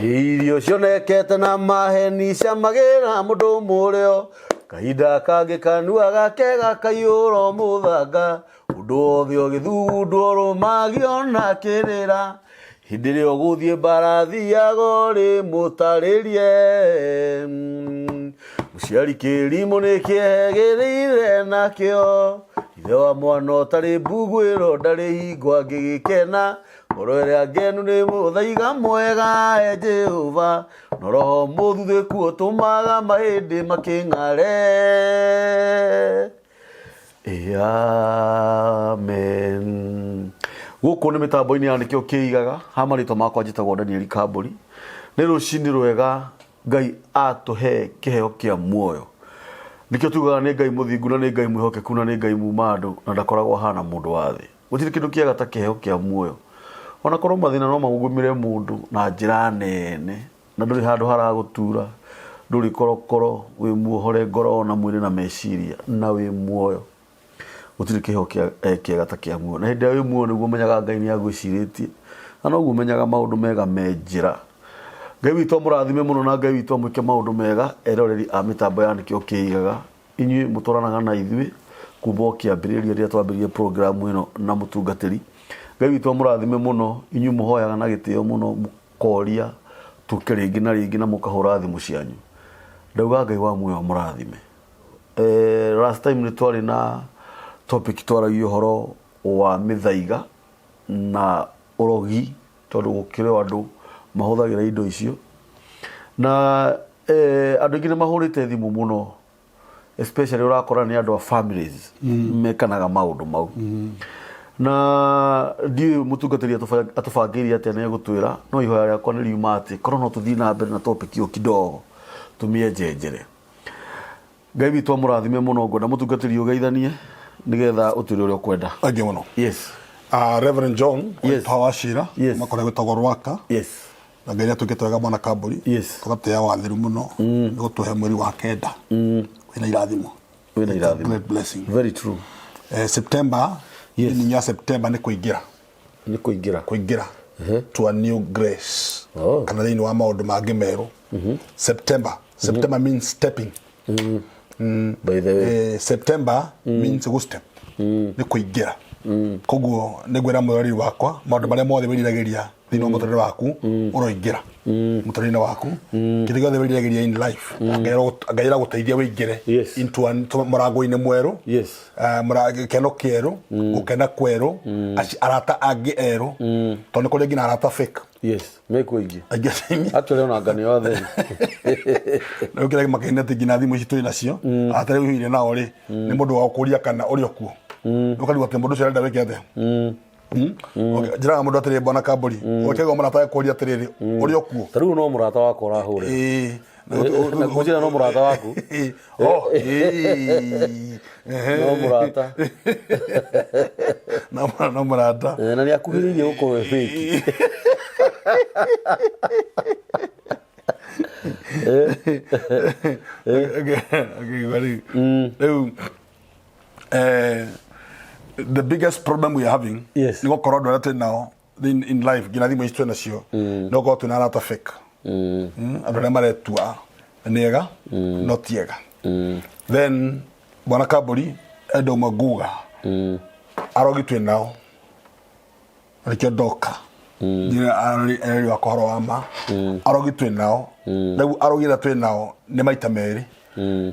Irio cionekete na maheni ciamagĩra mũndũ mũrĩo, kahinda kangĩ kanua gake gakaiyũra mũthanga, ũndũ wothe ũgĩthugundwo rũmagio na kĩrĩra, hĩndĩ ĩrĩa ũgũthiĩ mbara thiaga ũrĩ mũtarĩrie. Mũciari kĩrimũ nĩ kĩehegĩrĩire nakĩo, ithe wa mwana ũtarĩ mbuguĩro ndarĩ hingo angĩgĩkena. Ngoro ĩrĩa ngenu nĩ mũthaiga mwega e Jehova, no roho mũthuthĩku ũtũmaga mahĩndĩ makĩng'are. Amen. Gũkũ nĩ mĩtambo-inĩ ya nĩkĩo kĩigaga ha marĩtwa makwa njĩtagwo Daniel Kambũri. Nĩ rũcinĩ rwega Ngai atũhe kĩheo kĩa muoyo. Nĩkĩo tugaga nĩ Ngai mũthingu na nĩ Ngai mwĩhokeku na nĩ Ngai muma andũ na ndakoragwo ahana mũndũ wa thĩ. Gũtirĩ kĩndũ kĩega ta kĩheo kĩa muoyo. Ona korwo mathĩna no magũgũmĩre mũndũ na njĩra nene na ndũrĩ handũ haragũtura, ndũrĩ korokoro, wĩ muohore ngoro na mwĩrĩ na meciria na wĩ muoyo. Gũtirĩ kĩheo kĩega ta kĩa muoyo. Na hĩndĩ ĩrĩa wĩ muoyo nĩguo ũmenyaga Ngai nĩ agwĩcirĩtie na noguo ũmenyaga maũndũ mega me njĩra. Ngai witũ amũrathime mũno na Ngai witũ amwĩke maũndũ mega eroreri a mĩtambo ya Nĩkĩo Kĩigaga. Inyuĩ mũtwaranaga na ithuĩ kuma o kĩambĩrĩria rĩrĩa twambĩrĩirie program ĩno na mũtungatĩri. Ngai witũ amũrathime mũno, inyuĩ mũhoyaga na gĩtĩo mũno, mũkoria tũke rĩngĩ na rĩngĩ na mũkahũra thimũ cianyu. Ndauga Ngai wa muoyo amũrathime. Eh, last time nĩ twarĩ na topic twaragia ũhoro wa mĩthaiga na ũrogi tondũ gũkĩrĩ o andũ mahũthagĩra indo icio na eh, andũ aingĩ nĩ mahũrĩte thimũ mũno especially ũrakora nĩ andũ a families mekanaga maũndũ mau na ndiũĩ mũtungatĩri atũbangĩire atĩa nĩ egũtwĩra no ihoya rĩakwa nĩ riuma atĩ korwo no tũthiĩ na mbere na topic ĩyo kidogo tũmĩenjenjere Ngai witũ amũrathime mũno ngwenda mũtungatĩri ũgeithanie nĩgetha ũtwĩre ũrĩa ũkwenda. Thank you mũno. Yes. Reverend John Yes. wa Wachira Yes. makora gwĩtagwo Rwaka Yes. na Ngai nĩatwĩkĩte wega mwana Kambũri Yes. tũgatĩa watheru mũno nĩ gũtũhe mweri wa kenda wĩna irathimo Wĩna It's a irathimo. great blessing. Very true. September Yes. nĩ ya September nĩ kũingĩra Nĩ kũingĩra. Kũingĩra to a new grace Oh. kana thĩinĩ wa maũndũ mangĩ merũ. September, September means stepping. By the way. September means go step, nĩ kũingĩra. Koguo nĩ ngwĩra mwĩrori wakwa maũndũ marĩa mothe wĩriragĩria thĩinĩ wa mũtũrĩre waku ũroingĩra mũtũrĩre waku, kĩndũ gĩothe wĩriragĩria in life, Ngai aragũteithia wĩingĩre into mũrango-inĩ mwerũ. Gĩkeno kĩerũ, gũkena kwerũ, arata angĩ erũ, tondũ nĩ kũrĩ nginya arata fake. Yes. Mekuo ingĩ. Aingĩ. Actually ona ngani othe. Rĩu kĩrĩa kĩmakenia atĩ nginya thimũ ici twĩ nacio, arata rĩu hihi nao rĩ, nĩ mũndũ wa gũkũria kana ũrĩ o kuo, ũkarigwo atĩ mũndũ ũcio arenda wĩke atĩa. Okay, njĩraga mũndũ atĩrĩ, bwana Kambũri, ũkĩgwa mũrata akũria atĩrĩrĩ, ũrĩ o kuo? Ta rĩu no mũrata wakwa ũrahũrĩra. Ĩĩ. Na ngwĩciria no mũrata waku. Ĩĩ. Oh, ĩĩ. No mũrata. No mũrata. Na nĩ akuhĩrĩirie gũkorwo e fake. Rĩu the biggest problem we are having nĩ gũkorwo andũ arĩa twĩ nao in life, nginya thimũ ici twĩ nacio, nĩ gũkorwo twĩna arata fake. Andũ arĩa maretua nĩ ega no ti ega. Then bwana Kambũri, enda ũmwe nguga arogi twĩ nao, nĩkĩo ndoka njĩre arori wakwa ũhoro wa ma. Arogi twĩ nao rĩu, arogi arĩa twĩ nao nĩ maita merĩ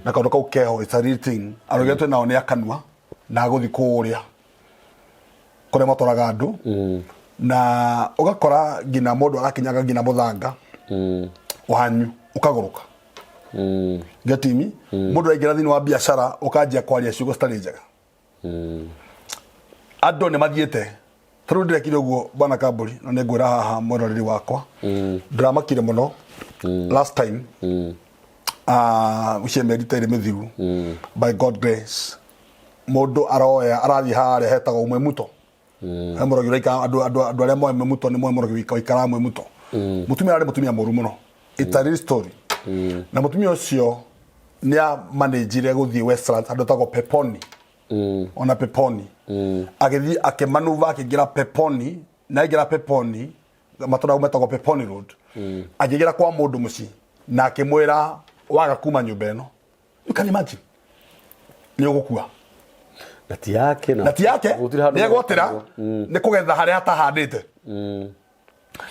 na kaũndũ kau keho, it's a real thing. Arogi arĩa twĩ nao nĩ akanua na agũthiĩ kũrĩa kũrĩa matwaraga andũ na ũgakora nginya mũndũ arakinyaga nginya mũthanga wanyu ũkagũrũka getimi. Mũndũ araingĩra thĩinĩ wa biacara ũkanjia kwaria ciugo citarĩ njega. Andũ nĩ mathiĩte tarĩu ndĩrekire ũguo bwana Kambũri, na nĩ ngwĩra haha mwĩroreri wakwa ndĩramakire mũno last time. Ũcio mĩeri ta ĩrĩ mĩthiru, by God grace, mũndũ aroya arathiĩ harĩa hetagwo ũmwe muto he mũrogi ũraikara. Andũ arĩa moĩ Mwemuto nĩ moĩ mũrogi waikaraga Mwemuto. Mũtumia arĩ mũtumia mũru mũno. It's a real story. Na mũtumia ũcio nĩ amanĩnjire gũthiĩ Westlands handũ hetagwo Peponi, ona Peponi agĩthiĩ akĩmanuva akĩingĩra Peponi, na aingĩra Peponi matũra metagwo Peponi Road. Akĩgĩra kwa mũndũ mũciĩ na akĩmwĩra waga kuma nyũmba ĩno, you can imagine, nĩ ũgũkua. Na ti yake. Na ti yake. Gũtirĩ handũ nĩ egwatĩra nĩ kũgetha harĩa atahandĩte.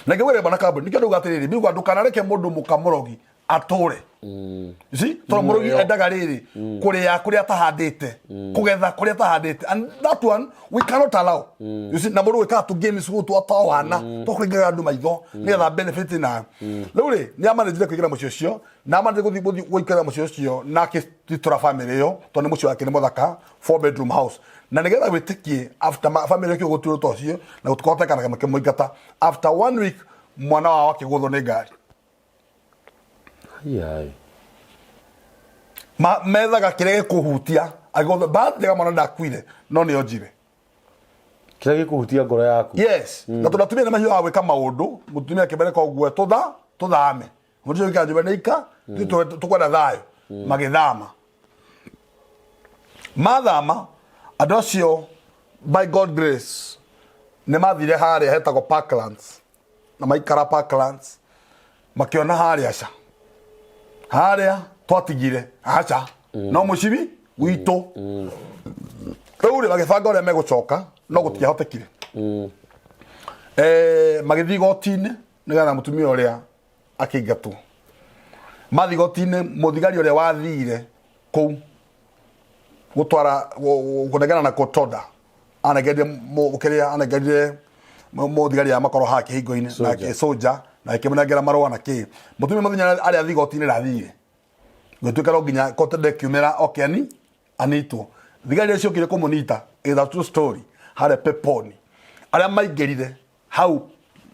Na ngĩgwĩra bwana kambuni nĩkĩo ndauga atĩrĩrĩ, biuga ndũkanareke mũndũ mũkamũrogi atũre. You see, tondũ mũrogi Muoyo. endaga rĩrĩ kũrĩa kũrĩa atahandĩte, kũgetha kũrĩa atahandĩte, and that one we cannot allow, you see. Na mũndũ gwĩkaga tũ games gũtũ atawana tũkũringaga andũ maitho nĩgetha benefit na rĩu rĩ nĩ amanĩjire kũingĩra mũciĩ ũcio na amanĩjire gũthiĩ gũthiĩ gũikara mũciĩ ũcio na akĩtũra family ĩyo tondũ nĩ mũciĩ wake nĩ mũthaka, four bedroom house. Na nĩgetha wĩtĩkie, after family ĩyo gũtuĩrwo ta ũcio na gũtikotekana makĩmũingata, after one week mwana wao akĩgũthwo nĩ ngari. Ai. Methaga kĩrĩa gĩkũhutia agĩgũthwo. Bahati njega mwana ndakuire no nĩ onjire. Kĩrĩa gĩkũhutia ngoro yaku. Yes, na tondũ atumia nĩ mahiũhaga gwĩka maũndũ, mũtumia akĩmereka ũguo tũtha tũthame mũndũ ũcio wĩkara nyũmba nĩ ika tũkwenda thayũ. Magĩthama, mathama andũ acio, by God grace nĩ mathire harĩa hetagwo Parklands na maikara Parklands makĩona harĩa ca harĩa twatigire aca no mũcibi witũ. Rĩu rĩ magĩbanga ũrĩa megũcoka no gũtiahotekire. Magĩthiĩ igoti-inĩ nĩgetha mũtumia ũrĩa akĩingatwo. Mathiĩ igoti-inĩ, mũthigari ũrĩa wathire kũu gũtwara kũnengana na kotoda anengerire kĩrĩa anengerire mũthigari ya makorwo haha kĩhingo-inĩ na soldier na akĩmũnengera marũa na kĩ mũtumia mũthenya arĩa athiĩ igoti-inĩ ndathire gũtuĩka no nginya kotoda ĩkiumĩra oke ani anitwo. Thigari iria ciokire kũmũnita, is a true story, harĩa peponi arĩa maingĩrire hau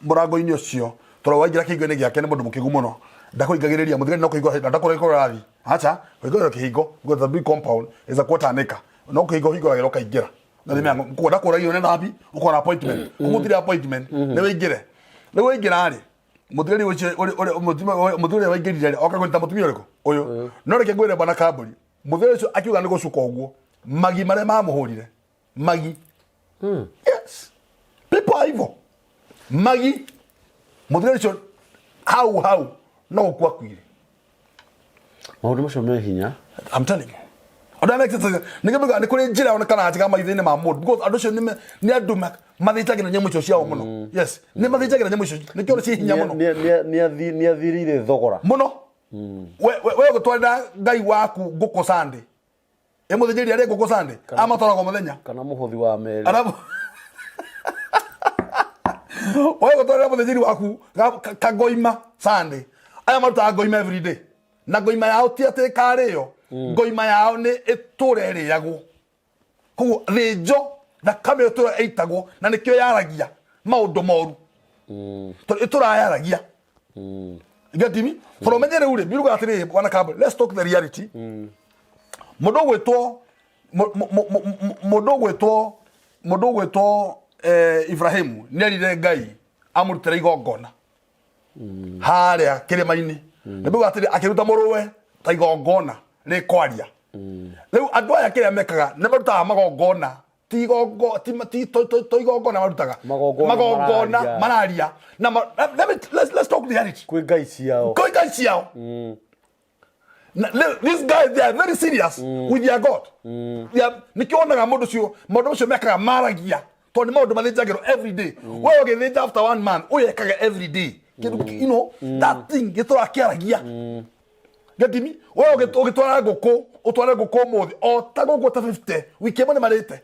mũrango-inĩ ũcio tondũ waingĩra kĩhingo-inĩ gĩake nĩ mũndũ mũkĩgu mũno, ndakũingagĩrĩria mũthigari no kũhingũra ndakũrĩa ũrathiĩ acha kũhingũra kĩhingo because the big compound is a quarter an acre, no kĩhingo hingũragĩra ũkaingĩra na nĩ mĩango ndakũragio nĩ nabi ũkona appointment ũgũtirĩ appointment nĩ wĩingĩre. Rĩu waingĩra rĩ, mũthigari ũcio mũthigari ũrĩa waingĩrire rĩ oka kũnyita mũtumia ũrĩkũ ũyũ. No reke ngwĩre bwana kambuni, mũthigari ũcio akiuga nĩ gũcuka ũguo magi marĩa mamũhũrire magi. Yes, people are evil. Magi mũthigari ũcio hau hau no gũkua akuire. Maũndũ macio me hinya. I'm telling you. Andũ arĩa mekĩte nĩ kĩmbuga nĩ kũrĩ njĩra yonekanaga njega maitho-inĩ ma mũndũ because andũ acio nĩ andũ mathĩnjagĩra nyamũ icio ciao mũno. Yes, nĩ mathĩnjagĩra nyamũ icio nĩkĩo ciĩ hinya mũno. Nĩ athirĩire thogora. Mũno. We ũgĩtwarĩra Ngai waku ngũkũ Sunday, ĩ mũthĩnjĩri arĩa ngũkũ Sunday amatwaraga o mũthenya. Kana mũhothi wa meri. Arabu we gũtwarĩra mũthĩnjĩri waku kagoima Sunday, aya marutaga ngoima every day na ngoima yao ti atĩ ĩkarĩo, ngoima yao nĩ ĩtũre ĩrĩagwo. Koguo thĩnjo thakame ĩtũra ĩitagwo na nĩkĩo yaragia maũndũ moru tondũ ĩtũra yaragia. You get me? Tondũ ũmenye rĩu rĩ biruga atĩrĩrĩ bwana Campbell, let's talk the reality. Mũndũ ũgwĩtwo mũndũ ũgwĩtwo mũndũ ũgwĩtwo Ibrahimu nĩ erire Ngai amũrutĩre igongona harĩa kĩrĩma-inĩ na biuga atĩrĩ akĩruta mũrũwe ta igongona rĩkwaria. Rĩu andũ aya kĩrĩa mekaga nĩ marutaga magongona ti igongo ti ti to to to igongona marutaga. Magongona. Magongona. Mararia. Mararia na let's talk reality. Kwĩ ngai ciao. Kwĩ ngai ciao. Na, these guys, they are very serious with their God. They are, nĩkĩo wonaga mũndũ ũcio maũndũ macio mekaga maragia tondũ nĩ maũndũ mathĩnjagĩrwo every day. We ũgĩthĩnja after one month, ũyũ ekaga every day. Kĩndũ that thing gĩtũraga kĩaragia. Get me? We ũgĩtwara ngũkũ, ũtware ngũkũ ũmũthĩ o ta ngũkũ ta 50 wiki ĩmwe nĩ marĩte.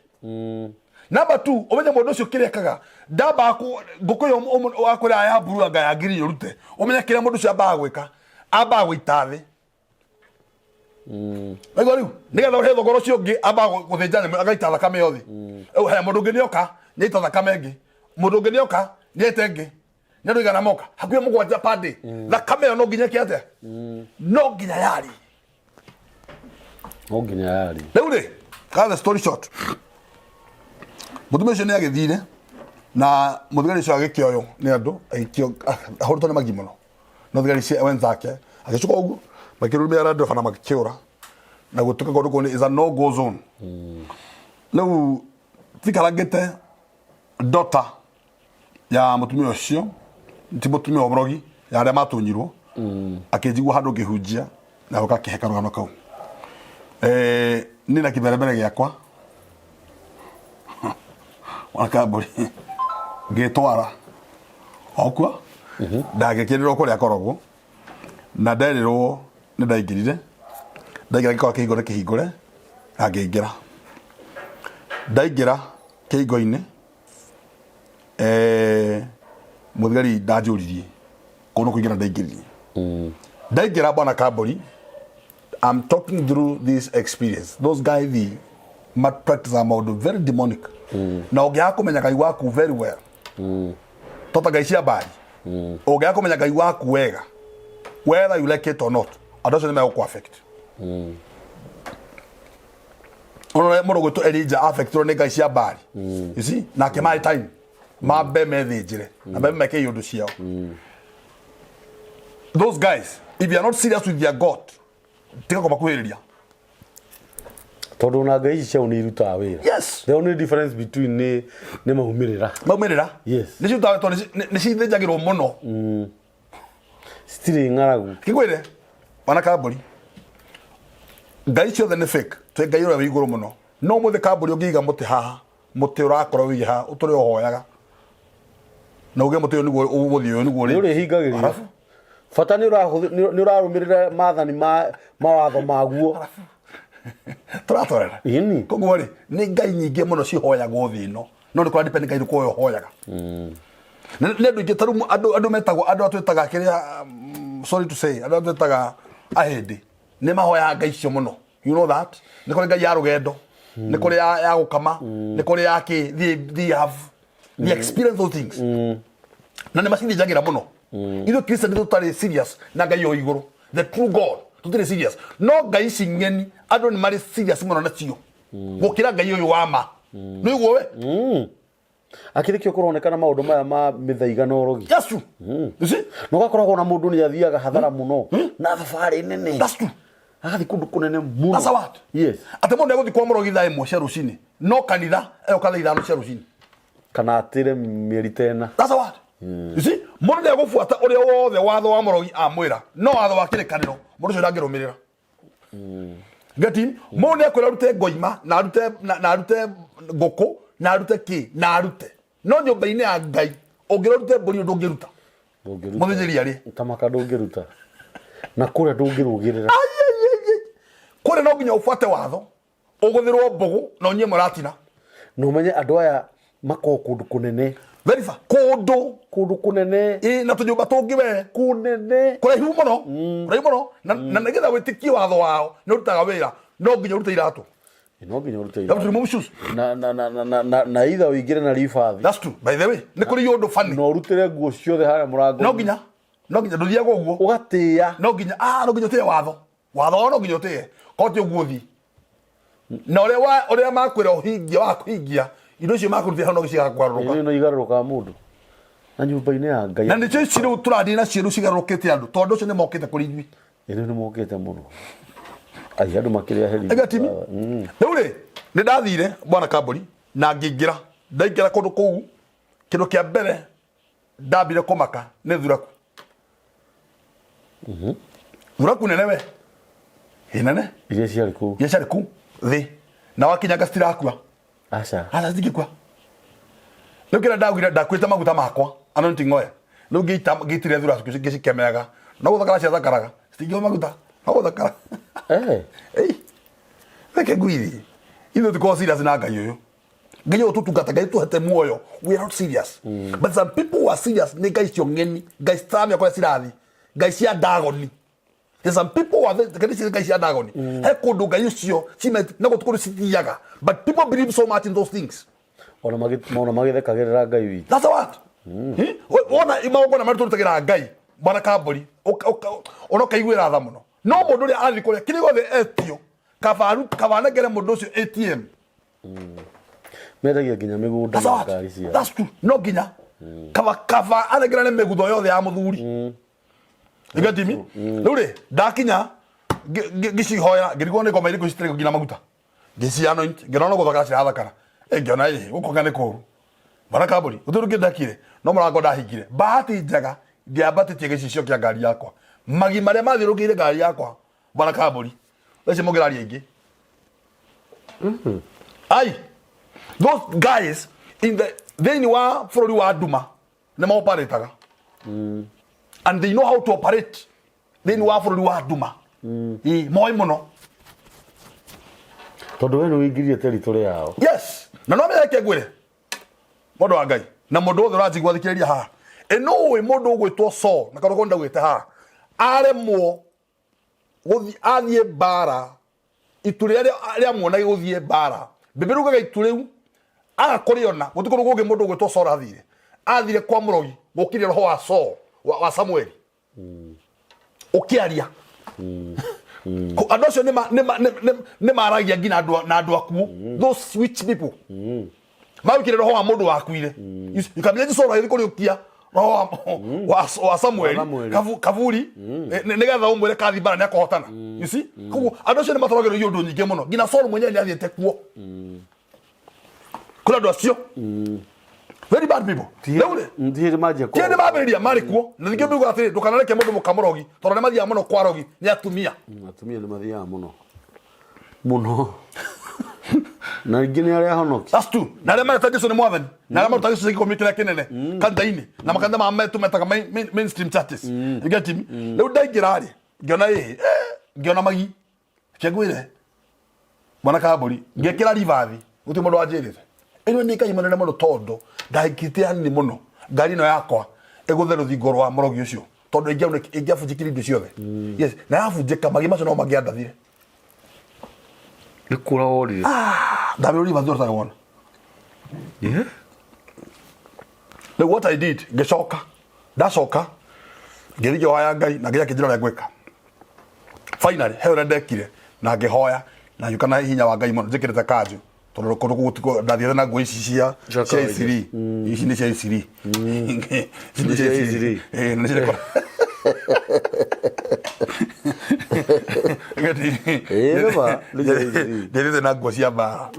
Number two, ũmenye mũndũ ũcio kĩrĩa ekaga ndambaga ngũkũ ĩyo wakwĩra ya mburu anga ya ngiri ũrute, ũmenye kĩrĩa mũndũ ũcio ambaga gwĩka, ambaga gũita thĩ. Waigua rĩu nĩgetha ũhe thogora ũcio ũngĩ ambaga gũthĩnja nyamũ agaita thakame yothe. Rĩu haya mũndũ ũngĩ nĩoka nĩaita thakame ĩngĩ, mũndũ ũngĩ nĩoka nĩaita ĩngĩ, nĩ andũ igana moka hakuhĩ mũgwanja per day. Thakame ĩyo no nginya ĩke atĩa? No nginya yarĩ. No nginya yarĩ. Rĩu rĩ, cut the story short, mũtumia ũcio nĩ agĩthire na mũthigari ũcio agĩkĩoywo nĩ andũ agĩkĩo ahũrĩtwo nĩ magi mũno no thigari cia wenzake agĩcoka ũguo makĩrumia Land Rover na makĩũra na gũtuĩka kũndũ kũu is a no go zone. Rĩu tikarangĩte daughter ya mũtumia ũcio ti mũtumia wa mũrogi. Ya arĩa matunyirwo akĩnjigua handũ ngĩhunjia na gũka akĩhe karũgano kau. Niĩ na kĩmberembere gĩakwa wakambũri ngĩtwara okua ndangĩkĩrĩrwo kũrĩa akoragwo na nderirwo nĩ ndaingĩrire, ndaingĩra ngĩkora kĩhingo nĩ kĩhingũre na ngĩingĩra. Ndaingĩra kĩhingo-inĩ, mũthigari ndanjũririe kũu nĩ kũingĩra ndaingĩrire. Ndaingĩra bwana Kambũri, I'm talking through this experience, those guys the ma practice maũndũ very demonic. Na ũngĩaga kũmenya Ngai waku very well, tota ngai cia mbari, ũngĩaga kũmenya Ngai waku wega, whether you like it or not, andũ acio nĩ megũkũ affect. Ona mũndũ gwĩtwo Elijah affectirwo nĩ ngai cia mbari, you see, nake marĩ time mambe methĩnjĩre na mambe meke iũndũ ciao. Those guys, if you are not serious with their God, tiga kũmakuhĩrĩria. Tondũ ona ngai ici ciao nĩ irutaga wĩra. Yes. The only difference between nĩ maumĩrĩra. Maumĩrĩra. Yes. Nĩ cirutaga tondũ nĩ cithĩnjagĩrwo mũno. Citirĩ ng'aragu. Kĩngwĩre wana Kambũri, ngai ciothe nĩ fake, twĩ Ngai ũrĩa wĩ igũrũ mũno. No mũthĩ Kambũri ũngĩiga mũtĩ haha, mũtĩ ũrakora wĩige haha ũtũre ũhoyaga na uge mũtĩ ũyũ nĩguo ũgũthiĩ, ũyũ nĩguo nĩ ũrĩ. Ũrĩhingagĩria. Arabu? Bata nĩ ũrarũmĩrĩra maathani ma mawatho maguo. Tũratwarana? Ĩni. Koguo rĩ, nĩ ngai nyingĩ mũno cihoyagwo thĩ ĩno, no nĩ kũra depend ngai nĩkũ ũyũ ũhoyaga. Nĩ andũ aingĩ tarĩu andũ metagwo andũ a twĩtaga kĩrĩa, sorry to say, andũ a twĩtaga ahĩndĩ nĩ mahoyaga ngai icio mũno. You know that nĩ kũrĩ ngai ya rũgendo, nĩ kũrĩ ya gũkama, nĩ kũrĩ ya kĩ, they have they experience those things na nĩ macithĩnjagĩra mũno. Ithuĩ Christian nĩ tũtarĩ serious na Ngai o igũrũ, the true God, tũtirĩ serious. No ngai ici ng'eni andũ nĩ marĩ serious mũno nacio gũkĩra Ngai ũyũ wa ma. Nĩ ũguo we. Akĩrĩ kĩo kũronekana maũndũ maya ma mĩthaiga na ũrogi. That's true, you see. Na ũgakoragwo na mũndũ nĩ athiaga hathara mũno na thabarĩ nene. That's true. Agathiĩ kũndũ kũnene mũno. That's a what? Yes. Atĩ mũndũ egũthiĩ kwa mũrogi thaa 1 cia rũcinĩ, no kanitha egoka thaa 5 cia rũcinĩ. Kana atĩre mĩeri tena. That's a what? You see, mũndũ nĩ egũbuata ũrĩa wothe watho wa mũrogi amwĩra, no watho wa kĩrĩkanĩro mũndũ ũcio ndangĩrũmĩrĩra. Get him? Mũndũ nĩ ekwĩra arute ngoima na arute na arute ngũkũ na arute kĩ na arute, no nyũmba-inĩ ya Ngai ũngĩra ũrute mbũri, ũndũ ũngĩruta? Ndũngĩruta. Mũthĩnjĩri arĩ Tamaka ndũngĩruta na kũrĩa ndũngĩrũgĩrĩra. Kũrĩa no nginya ũbuate watho, ũgũthĩrwo mbũgũ na ũnyue mũratina. Na ũmenye andũ aya makoragwo kũndũ kũnene. Very far kũndũ. Kũndũ kũnene. Ĩ, na tũnyũmba tũngĩ we. Kũnene. Kũraihu mũno, kũraihu mũno, na nĩgetha wĩtĩkie watho wao nĩ ũrutaga wĩra, no nginya ũrute iratũ. No nginya ũrute You have to iratũ. remove shoes. Na either ũingĩre na ribathi. That's true. By the way, nĩ kũrĩ ũndũ funny. Na ũrutĩre nguo ciothe harĩa mũrango. No nginya ndũthiaga ũguo. Ũgatĩĩa. No nginya ũtĩe watho wao, no nginya ũtĩe korwo ti ũguo ũthiĩ na ũrĩa ũrĩa makwĩra ũhingie wa kũhingia indo icio makũrutĩra hau no cigagarũrũka. Ĩno igarũrũkaga mũndũ na nyũmba-inĩ ya Ngai. Na nĩcio ici rĩu tũrathiĩ nacio rĩu cigarũrũkĩte andũ tondũ ũcio nĩ mokĩte kũrĩ ithuĩ. Ĩno nĩ mokĩte mũno ai andũ makĩrĩa heri. Ega timi. Rĩu rĩ, nĩ ndathire bwana Kambũri na ngĩingĩra, ndaingĩra kũndũ kũu, kĩndũ kĩa mbere ndambire kũmaka nĩ thuraku. Thuraku nene we, ĩ nene. Iria ciarĩ kũu. Iria ciarĩ kũu thĩ na wakinyanga citirakua. Aca. Aca, citingĩkua. Rĩu kĩrĩa ndaugire, ndakuĩte maguta makwa, anointing oil, rĩu ngĩita ngĩitire thuraku ngĩcikemeaga, no gũthakara ciathakaraga, citingĩnyua maguta no gũthakara. Ei, reke ngwĩrie, ithuĩ tũkorwo serious na Ngai ũyũ, Ngai ũyũ tũtungata, Ngai tũhete muoyo, we are not serious. But some people who are serious nĩ ngai icio ng'eni, ngai citaramenya kũrĩa cirathiĩ, ngai cia Ndagoni. There's some people who are ngai icio ngai cia Ndagoni, he kũndũ ngai ũcio na gũtikũ cithiaga, but people believe so much in those things. Ona magĩthekagĩrĩra Ngai witũ. That's what. Wona magongona marĩa tũrutagĩra Ngai, bwana Kambũri, ona ũkaiguĩra tha mũno, no mũndũ ũrĩa athiĩ kũrĩa kĩrĩa gĩothe etio, kaba anengere mũndũ ũcio ATM. Mendagia nginya mĩgũnda That's na what. ngari ciao. That's true. No nginya kaba anengerane mĩgutho yothe ya mũthuri. You get me? Rĩu rĩ, ndakinya ngĩcihoya, ngĩrigwo nĩ ngoma irĩkũ citarĩ nginya maguta, ngĩci anoint, ngĩona no gũthakara cirathakara. Ngĩona ĩ gũkũ nĩ kũru, bwana Kambũri, gũtirĩ ũndũ ndekire, no mũrango ndahingire. Bahati njega Ndiambatĩtie gĩcicio kĩa ngari yakwa, magi marĩa mathiũrũrũkĩire ngari yakwa, bwana Kambũri, thaa mũngĩraria ingĩ. Ai, those guys in the thĩinĩ wa bũrũri wa nduma nĩ maoparĩtaga, and they know how to operate thĩinĩ wa bũrũri wa nduma. Ĩ, moĩ mũno. Tondũ we nĩ wĩingĩrire territory yao. Yes, na no menya ngwĩre, mũndũ wa Ngai na mũndũ wothe ũranjigua, thikĩrĩria haha. Ĩ nũĩ mũndũ ũgwĩtwo Saul na kaũndũ kau ndaugĩte haha, aremwo gũthiĩ, athiĩ mbara, itu rĩrĩa rĩamuona gĩgũthiĩ mbara, Bibilia rugaga itu rĩu aga kũrĩona, gũtirĩ kũndũ kũngĩ mũndũ ũgwĩtwo Saul athire. Athire kwa mũrogi, gũkire roho wa Saul, wa Samueli ũkĩaria. Andũ acio nĩ maragia nginya na andũ akuũ. Those witch people maũkire roho wa mũndũ wakuire. You can imagine Saul agĩthiĩ kũrĩũkia roho wa Samueli. Wa Samueli. Kaburi nĩgetha ũmwĩre kathi mbara nĩ akũhotana. You see, koguo andũ acio nĩ matoragĩrĩrio ũndũ nyingĩ mũno. Nginya Saul mwenyewe nĩ athiĩte kuo kũrĩ andũ acio, very bad people. Rĩu rĩ, ti hĩndĩ manjia ti hĩndĩ mambĩrĩria, marĩ kuo. Na ningĩ mbiuga atĩrĩ, ndũkanareke mũndũ mũkamũrogi, tondũ arĩa mathiaga mũno kwa rogi nĩ atumia. Atumia nĩ mathiaga mũno mũno, na ingĩ nĩ arĩa honoki. That's true. Na arĩa mareta Jesu nĩ mwathani, na arĩa marutaga gĩcunjĩ gĩkũmi kĩrĩa kĩnene kanitha-inĩ na makanitha ma metũmetaga mainstream churches. You get me? Rĩu ndaingĩra rĩ, ngĩona ĩĩ, ngĩona magi. Kĩngwĩre, mwana Kambũri, ngĩkĩra ribathi, gũtirĩ mũndũ wanjĩrĩte. Ĩno nĩ Ngai mũnene mũno, tondũ ndahĩkĩte hanini mũno ngari ĩno yakwa ĩgũthe rũthingo rwa mũrogi ũcio, tondũ ingĩabunjĩkire indo ciothe. Yes, na yabunjĩka, magi macio no mangĩandathire. Nĩ kũra worire. Ndambĩrwo ribathi ũtarĩ wona. Rĩu what I did, ngĩcoka, ndacoka ngĩthiĩ ngĩhoya Ngai, na Ngai akĩnjĩra ũrĩa ngwĩka. Finally he ũrĩa ndekire na ngĩhoya na ngĩũka na hinya wa Ngai mũno njĩkĩrĩte kanjũ, tondũ kũndũ kũu ndathiĩte na nguo ici cia Cia cia kawaida. isiri. Ici nĩ cia isiri, ici nĩ cia Cia isiri. isiri. Ĩĩ, na nĩ cia Ĩĩ, nĩ ma, nĩ cia isiri. Ndĩrĩte na nguo cia mbara.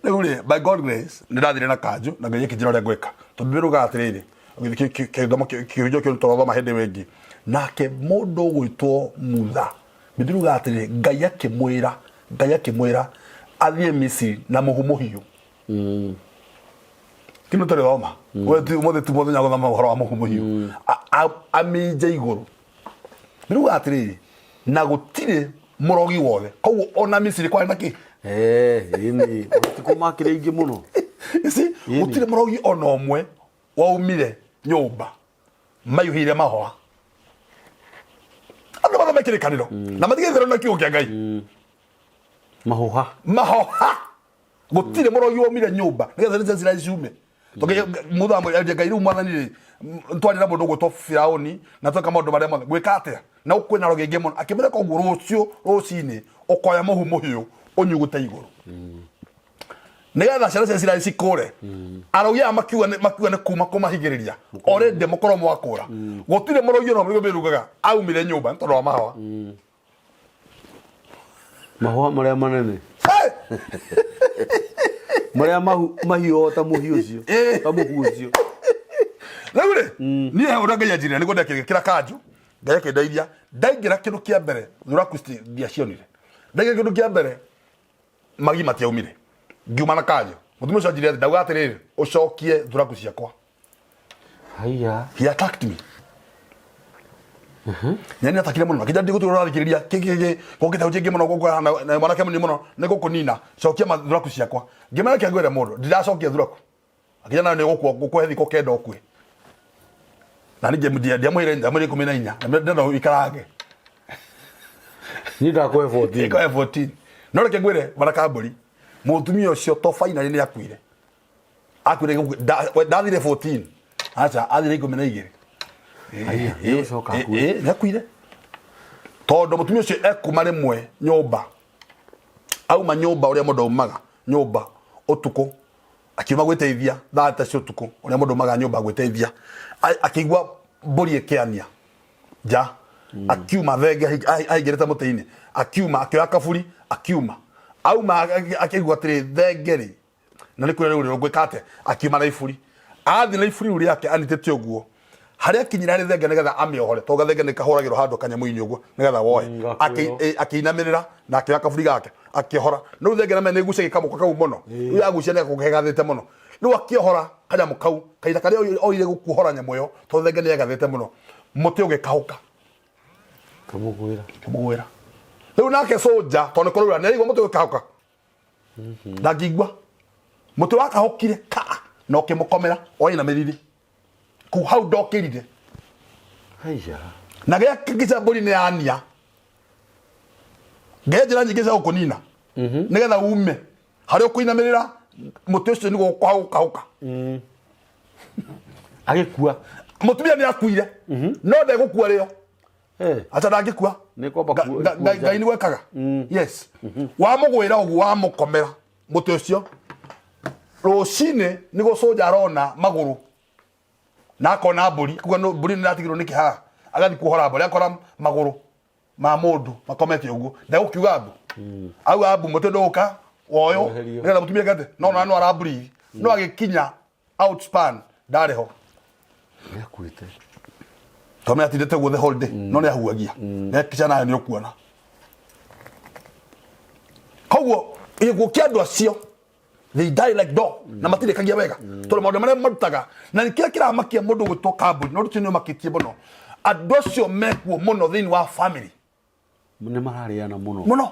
Rĩu rĩ, by God grace, nĩ ndathire na kanjũ na Ngai akĩnjĩra ũrĩa ngwĩka, tondũ ndĩrugaga atĩrĩrĩ, gĩthomo kĩhunjio kĩu tũrathoma hĩndĩ ĩyo ĩngĩ. Nake mũndũ ũgwĩtwo Mutha, Bibilia yugaga atĩrĩrĩ, Ngai akĩmwĩra athiĩ Misiri na mũhu mũhiũ. Kĩndũ tũrĩ thoma ũmũthĩ ti mũthenya wa gũthoma ũhoro wa mũhu mũhiũ. Aminje igũrũ. Bibilia yugaga atĩrĩrĩ, na gũtirĩ mũrogi wothe. Koguo ona Misiri kwarĩ na kĩ? Ĩni matukũ makĩrĩ aingĩ mũno. You see, gũtirĩ mũrogi ona ũmwe waumire nyũmba maiyũhĩire mahũa. Andũ mathome kĩrĩkanĩro na matigĩthĩrwo na kiugo kĩa Ngai. Mahũha. Mahoha. Gũtirĩ mũrogi waumire nyũmba nĩgetha nĩ cira ciume. Mũthamo Ngai rĩu, mwathani rĩ, twarĩ na mũndũ ũgwĩtwo Firaũni na tweka maũndũ marĩa mothe, gwĩka atĩa na kwĩna rogi aingĩ mũno? Akĩmwĩra, koguo rũciũ rũcinĩ ũkoya mũhu mũhiũ ũnyugute igũrũ nĩgetha ciana cia Isiraeli cikũre. Arogi aya makiuga nĩ kuma kũmahingĩrĩria already mũkorwo mwakũra. Gũtirĩ mũrogi ona ũmwe birugaga aumire nyũmba nĩ tondũ wa mahũa. Mahũa marĩa manene. Hey! Marĩa mahiũ ta mũhiũ ũcio, ta mũhu ũcio. Rĩu rĩ, niĩ he ũrĩa Ngai anjĩrire nĩguo ndekĩra kanjũ. Ngai akĩndeithia, ndaingĩra kĩndũ kĩa mbere, thuraku ndiacionire. Ndaingĩra kĩndũ kĩa mbere, magi matiaumire. Ngiuma na kanjũ. Mũtumia ũcio anjĩrire atĩ ndauga atĩrĩrĩ, ũcokie thuraku ciakwa. Haiya. He attacked me. Nyani atakire mũno, akĩnjĩra ndigũtũra ũrathikĩrĩria kĩkĩkĩ gũkĩte ũnjĩngĩ mũno gũkũ na mwanake mũnini mũno nĩ gũkũnina, cokia thuraku ciakwa. Ngĩmera kĩa ngwĩre mũndũ ndiracokia thuraku. Akĩnjĩra nayo nĩ gũkua gũkũhe thikũ 9 ũkue. Na niĩ ndiamwĩrire, ndamwĩrire 14 na ndĩrenda ũikarange. Niĩ ndakũhe 14. Ĩkoe 14. No reke ngwĩre, bwana Kambũri, mũtumia ũcio to finally nĩ akuire. Akuire we ndathire 14, aca, athire 12. Haiya, nĩ gũcoka akue. Nĩ akuire, tondũ mũtumia ũcio ekuma rĩmwe nyũmba, auma nyũmba ũrĩa mũndũ aumaga nyũmba ũtukũ, akiuma gwĩteithia thaa ta cia ũtukũ, ũrĩa mũndũ aumaga nyũmba gwĩteithia, akĩigua mbũri ĩkĩania nja, akiuma thenge aingĩrĩte mũtĩ-inĩ, akiuma akĩoya kaburi, akiuma auma akĩigua atĩrĩ, thenge rĩ, na nĩ kũrĩa rĩu rĩ, ngwĩka atĩa? Akiuma na iburi, athiĩ na iburi rĩu rĩake anitĩte ũguo. Harĩa akinyire harĩ thenge nĩgetha amĩohore, tondũ gathenge nĩ kahũragĩrwo handũ kanyamũ-inĩ ũguo nĩgetha woe. Gakuĩrwo. Akĩinamĩrĩra na akĩoya kaburi gake akĩohora. Rĩu thenge na nĩ ĩgucagia kamũkwa kau mũno. Rĩu yagucia nĩ gakorwo mũno. Rĩu akĩohora kanyamũ kau, kahinda karĩa oire gũkuohora nyamũ ĩyo, tondũ thenge nĩ yegathĩte mũno, mũtĩ ũgĩkahũka. Kamũgwĩra. Kĩmũgwĩra. Rĩu nake cũnja, tondũ nĩ kũraura, nĩ araigua mũtĩ ũgĩkahũka. Ndangĩigua. Mũtĩ wakahũkire ka na ũkĩmũkomera oinamĩrĩire. Kuu hau ndokĩrire. Haiya. Na gĩa kĩgica mbũri nĩ yania. Ngai njĩra nyingĩ cia gũkũnina. Nĩgetha ume harĩa ũkũinamĩrĩra mũtĩ ũcio nĩguo ũkahũka. Agĩkua. Mũtumia nĩ akuire. No ndegũkua rĩo. Acha ndangĩkua. Nĩ kwamba Ngai nĩ gwekaga. Yes. Wamũgwĩra ũguo wamũkomera mũtĩ ũcio. Rũcinĩ nĩ gũcũnja arona magũrũ na akona mbũri, kuga no mbũri nĩ iratigirwo nĩkĩ haha, agathiĩ kuohora mbũri akora magũrũ ma mũndũ makomete ũguo, ndegũkiuga mbu. Auga mbu mũtĩ ndũgũka woywo Weherio. nĩgetha mũtumia eke atĩa? No ona no aramburi no agĩkinya outspan ndarĩ ho. Nĩ akuĩte. Tondũ nĩ atindĩte guo the whole day no nĩ ahuagia nekica nayo nĩ ũkuona. Koguo gĩkuũ kĩa andũ acio, they die like dog na matirĩkagia wega tondũ maũndũ marĩa marutaga na nĩ kĩrĩa kĩramakia mũndũ gwĩtwo kambuni no ũndũ ũcio nĩ ũmakĩtie mũno andũ acio mekuo mũno thĩinĩ wa family. Nĩ mararĩana mũno. Mũno.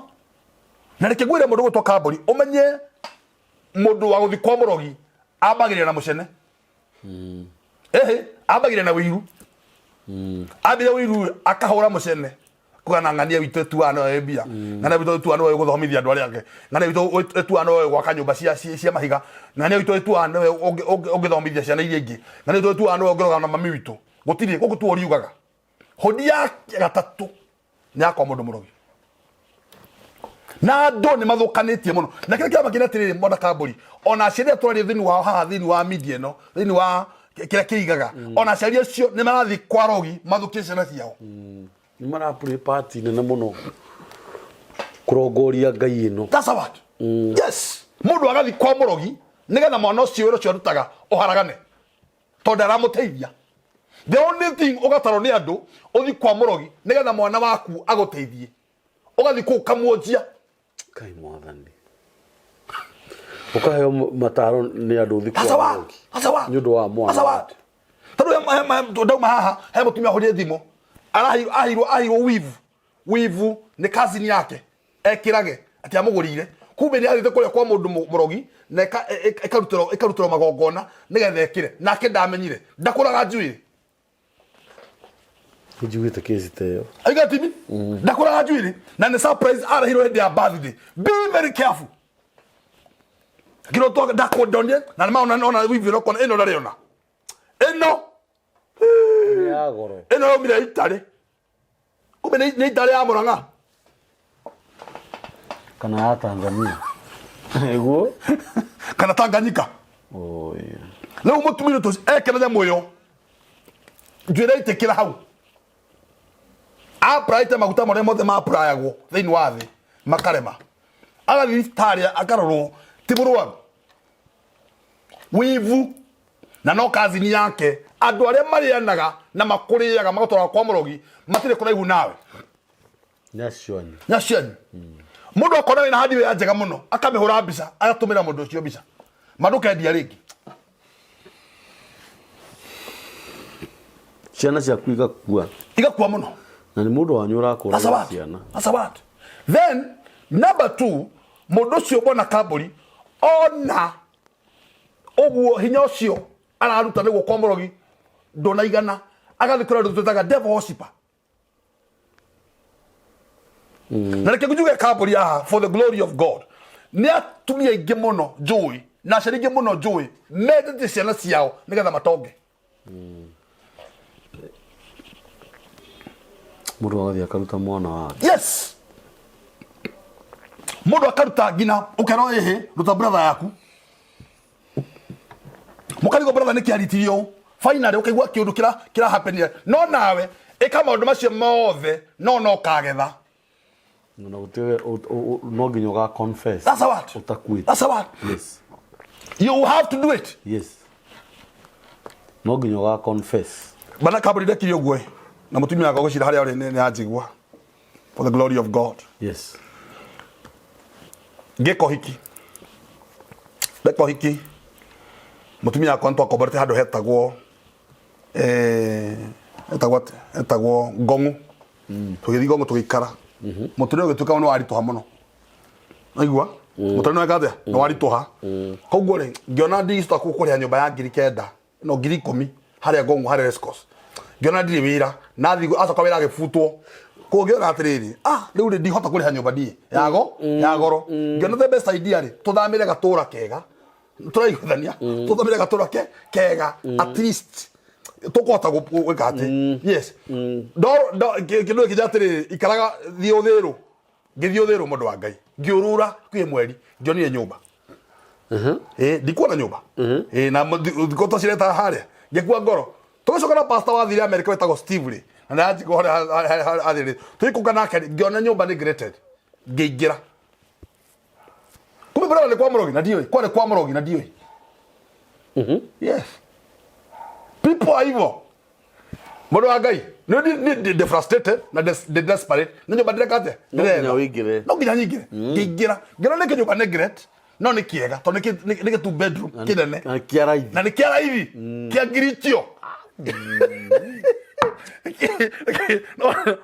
Na reke ngwĩre mũndũ gwĩtwo kambuni, ũmenye mũndũ wa gũthiĩ kwa mũrogi ambagĩrĩra na mũcene. Ehe, ambagĩrĩra na wĩiru. Ambire wĩiru akahũra mũcene kuga na ng'ania witũ ĩtuaga noyo ĩ mbia, ng'ania witũ ĩtuaga noyo gũthomithia andũ arĩa angĩ, ng'ania witũ ĩtuaga noyo gwaka nyũmba cia mahiga, ng'ania witũ ĩtuaga noyo ũngĩthomithia ciana iria ingĩ, ng'ania witũ ĩtuaga noyo ũngĩrogana na mami witũ. Gũtirĩ gũkũ tuo riugaga hũndi ya gatatũ nĩ yakwa mũndũ mũrogi na andũ nĩ mathũkanĩtie mũno. Na kĩrĩa kĩramakenia atĩrĩrĩ, mwana kambũri, ona aciari arĩa tũraria thĩinĩ wao haha thĩinĩ wa media ĩno, thĩinĩ wa kĩrĩa kĩigaga, ona aciari acio nĩ marathiĩ kwa rogi mathũkie ciana ciao. Nĩ mara play part nene mũno kũrongoria ngai ĩno. That's a what? Yes. Mũndũ agathiĩ kwa mũrogi nĩgetha mwana ũcio wĩra ũcio arutaga ũharagane tondũ ndaramũteithia. The only thing ũgatarwo nĩ andũ ũthiĩ kwa mũrogi nĩgetha mwana waku agũteithie, ũgathiĩ kũu ũkamuonjia. Kai mwathani. Ũkaheo mataro nĩ andũ ũthiĩ That's a kwa what? mũrogi. That's a what? Nĩ ũndũ wa mwana That's a what? waku. Tondũ ndauma haha he mũtumia ahũrire thimũ ahirwo wivu. Wivu nĩ cousin yake ekĩrage atĩ amũgũrĩire, kumbe nĩ athiĩte kũrĩa kwa mũndũ mũrogi na ĩkarutĩrwo magongona nĩgetha ĩkĩre, nake ndamenyire ndakũraga njuĩrĩ. Nĩnjiguĩte kesi ta ĩyo. Aiga timi ndakũraga njuĩrĩ na nĩ surprise arehirwo hĩndĩ ya birthday. Be very careful. Kiro to ndakũndonie na nĩ maona ona wivu ĩno kona ĩno ndarĩ ona ĩno. Nĩ ya goro. Ĩno yaumire itarĩ, kumbe nĩ itarĩ ya Murang'a kana ya Tanzania. Nĩguo. Kana Tanganyika. Oh, yeah. Rĩu mũtumia ũyũ ekĩra nyamũ ĩyo njuĩrĩ ĩtĩkĩra hau apuraĩte maguta marĩa mothe mapurayagwo thĩinĩ wa thĩ makarema, agathiĩ thibitarĩ akarorwo ti mũrwaru, wivu na no kazini yake. Andũ arĩa marĩanaga na makũrĩaga magatwara kwa mũrogi matirĩ kũraihu nawe. Nĩ acio anyu. Nĩ acio anyu. Mũndũ akona wĩna handi wĩra njega mũno akamĩhũra mbica agatũmĩra mũndũ ũcio mbica ma ndũkendia rĩngĩ. Ciana ciaku igakua. Igakua mũno. Na nĩ mũndũ wanyu That's a ũrakũraga what? ciana. That's a what? Then number two, mũndũ ũcio mbona kambũri ona ũguo hinya ũcio araruta nĩguo kwa mũrogi ndũnaigana, agathiĩ kũrĩa andũ twĩtaga devil worshipper. Na reke njuge kambũri haha for the glory of God, nĩ atumia aingĩ mũno njũĩ na aciari aingĩ mũno njũĩ mendete ciana ciao nĩgetha matonge. Mũndũ agathiĩ akaruta mwana wake. Yes, mũndũ akaruta nginya ũkerwo ĩhĩ ruta brother yaku, mũkarigwo brother nĩkĩ aritirio ũũ. Finally ũkaigua kĩũndũ kĩra kĩra happen, no nawe ĩka maũndũ macio mothe no ũkagetha. Na gũtirĩ no nginya ũga confess. That's a what? Ũtakuĩte. That's a what? Yes. You have to do it. Yes. No nginya ũga confess. Bana Kambũri ndekire ũguo ĩ, na mũtumia wakwa gwĩcira harĩa ũrĩ nĩ anjigua, for the glory of God. Ngĩka ũhiki, ndeka ũhiki, mũtumia wakwa nĩtwakomborete handũ hetagwo hetagwo atĩa? Hetagwo Ngong'u. Tũgĩthiĩ Ngong'u tũgĩikara. Mũtũrĩre ũgĩtuĩka nĩ waritũha mũno, aigua mũtũrĩre nĩ weka atĩa, nĩ waritũha. Koguo rĩ, ngĩona ndigicota kũrĩha nyũmba ya 9,000, no 10,000 harĩa Ngong'u, harĩa Racecourse. Ngĩona ndirĩ wĩra, nathiĩ acoka wĩra agĩbutwo. Koguo ngĩona atĩrĩrĩ, rĩu rĩ, ndihota kũrĩha nyũmba niĩ yago ya goro. Ngĩona the best idea rĩ, tũthamĩre gatũra kega, tũraiguithania, tũthamĩre gatũra ke kega, at least tũkũhota gwĩka atĩ yes. Kĩndũ gĩkĩ atĩrĩrĩ, ikaraga, thiĩ ũthĩrũ. Ngĩthiĩ ũthĩrũ, mũndũ wa Ngai, ngĩũrũra kwĩ mweri, ngĩonire nyũmba. Ndikuona nyũmba. Na thikũ twaciretaga harĩa, ngĩkua ngoro. Tũgĩcoka na pastor wathire America wetagwo Steve rĩ, na nĩanjigua harĩa athire, tũgĩkũnga nake rĩ, ngĩona nyũmba nĩ grated, ngĩingĩra. Kumbe brother nĩ kwa mũrogi na ndiũĩ, kwarĩ kwa mũrogi na ndiũĩ. Yes, people are evil, mũndũ wa Ngai. Nĩ ndĩ frustrated na ndĩ desperate nĩ nyũmba ndĩreka atĩa? No nginya Ndĩretha. ũingĩre. No nginya nyingĩre. Ngĩingĩra, ngĩona nĩ kĩnyũmba nĩ great, no nĩ kĩega tondũ nĩ gĩ two bedroom kĩnene. Na kĩa raithi. Na nĩ kĩa raithi, kĩa ngiri icio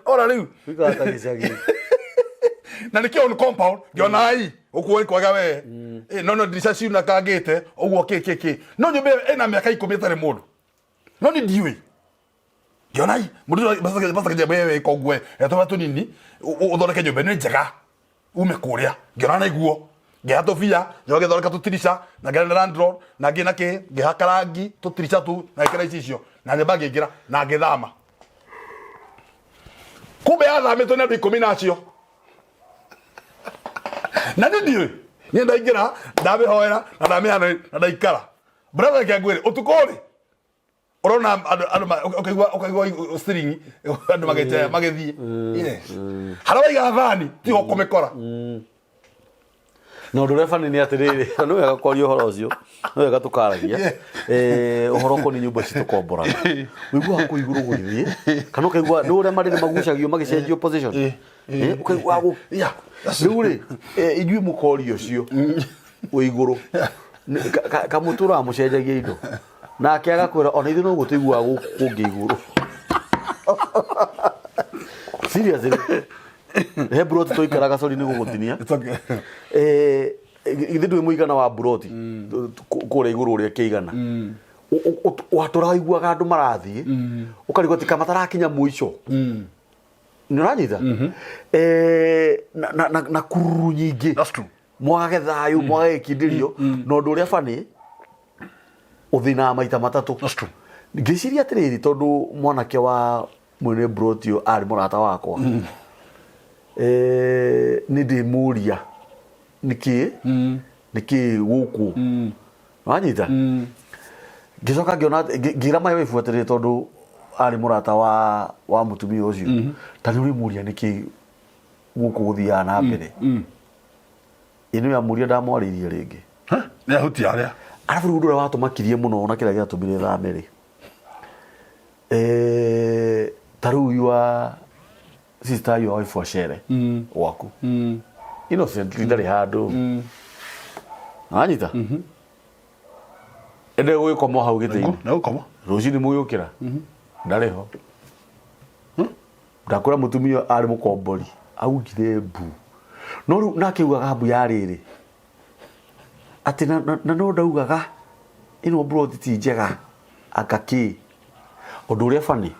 ora rĩu. Wĩikaraga ta gĩcagi. Na nĩ kĩa own compound. Ngĩona ai ũkuo nĩ kwega we. No ndirica ciunakangĩte ũguo kĩ kĩ kĩ, no nyũmba ĩyo ĩna mĩaka 10 ĩtarĩ mũndũ, no nĩ ndiũĩ. Ngĩona ai mũndũ pastor wewe koguo etũra tũnini ũthondeke nyũmba ĩno njega ume kũrĩa. Ngĩona naiguo, ngĩha tũbia, njoka ngĩthondeka tũtirica na ngĩaria na landlord na ngĩ na kĩ, ngĩhaka rangi tũtirica tu na ngĩkĩra icicio na nyũmba ngĩingĩra na ngĩthama. Kumbe yathamĩtwo nĩ andũ 10 na acio na nĩ ndiũĩ. Niĩ ndaingĩra, ndamĩhoera na ndamĩhana na ndaikara. Brother, reke ngwĩre, ũtukũ rĩ, ũrona andũ ũkaigua string, andũ magĩte magĩthiĩ. Yes, harĩa waiga thani tiho kũmĩkora. Na ũndũ ũrĩa bani nĩ atĩrĩrĩ, nĩ wega kwaria ũhoro ũcio, nĩ wega tũkaragia ũhoro ũkoniĩ nyũmba ici tũkomboraga. Ũiguaga kũu igũrũ gũgĩthiĩ kana ũkaigua nĩ ũrĩa marĩrĩ magucagio magĩcenjio position. Ũkaigua rĩu rĩ, inyuĩ mũkoria ũcio wĩ igũrũ kamũtũraga mũcenjagia indo, nake agakwĩra ona ithuĩ no gũtũiguaga gũkũ kũngĩ igũrũ. Seriously, he buroti tũikaraga, sorry nĩ gũgũtinia. It's okay. Githĩ ndũĩ mũigana wa buroti kũrĩa igũrũ ũrĩa kĩigana? Watũraga iguaga andũ marathiĩ, ũkarigwo atĩ kamatarakinya mũico. Nĩ ũranyita? Na kururu nyingĩ. That's true. Mwagage thayũ, mwagage gĩkindĩrio. Na ũndũ ũrĩa bani ũthĩnaga maita matatũ. That's true. Ngĩciria atĩrĩrĩ, tondũ mwanake wa mwene broti ũyũ arĩ mũrata wakwa, nĩ ndĩmũria nĩkĩ nĩkĩ gũkũ wanyita. Ngĩcoka ngĩona, ngĩra my wife atĩrĩrĩ, tondũ arĩ mũrata wa mũtumia ũcio, ta nĩ ũrĩmũria nĩkĩ gũkũ gũthiaga na mbere. Ĩ nĩ amũria, ndamwarĩirie rĩngĩ. Nĩ ahutia arĩa. Arabu rĩu ũndũ ũrĩa watũmakirie mũno na kĩrĩa gĩatũmire thame rĩ, ta rĩu your sister, your wife acere gwaku innocently, ndarĩ handũ wanyita, ende gũgĩkoma hau gĩtĩ-inĩ. Nĩ gũkoma. Rũcinĩ mũgĩũkĩra ndarĩ ho. Ndakwĩra mũtumia arĩ mũkombori, augire mbu, no rĩu nake augaga mbu ya rĩrĩ atĩ na no ndaugaga ĩno mburoti ti njega anga kĩ. Ũndũ ũrĩa bani,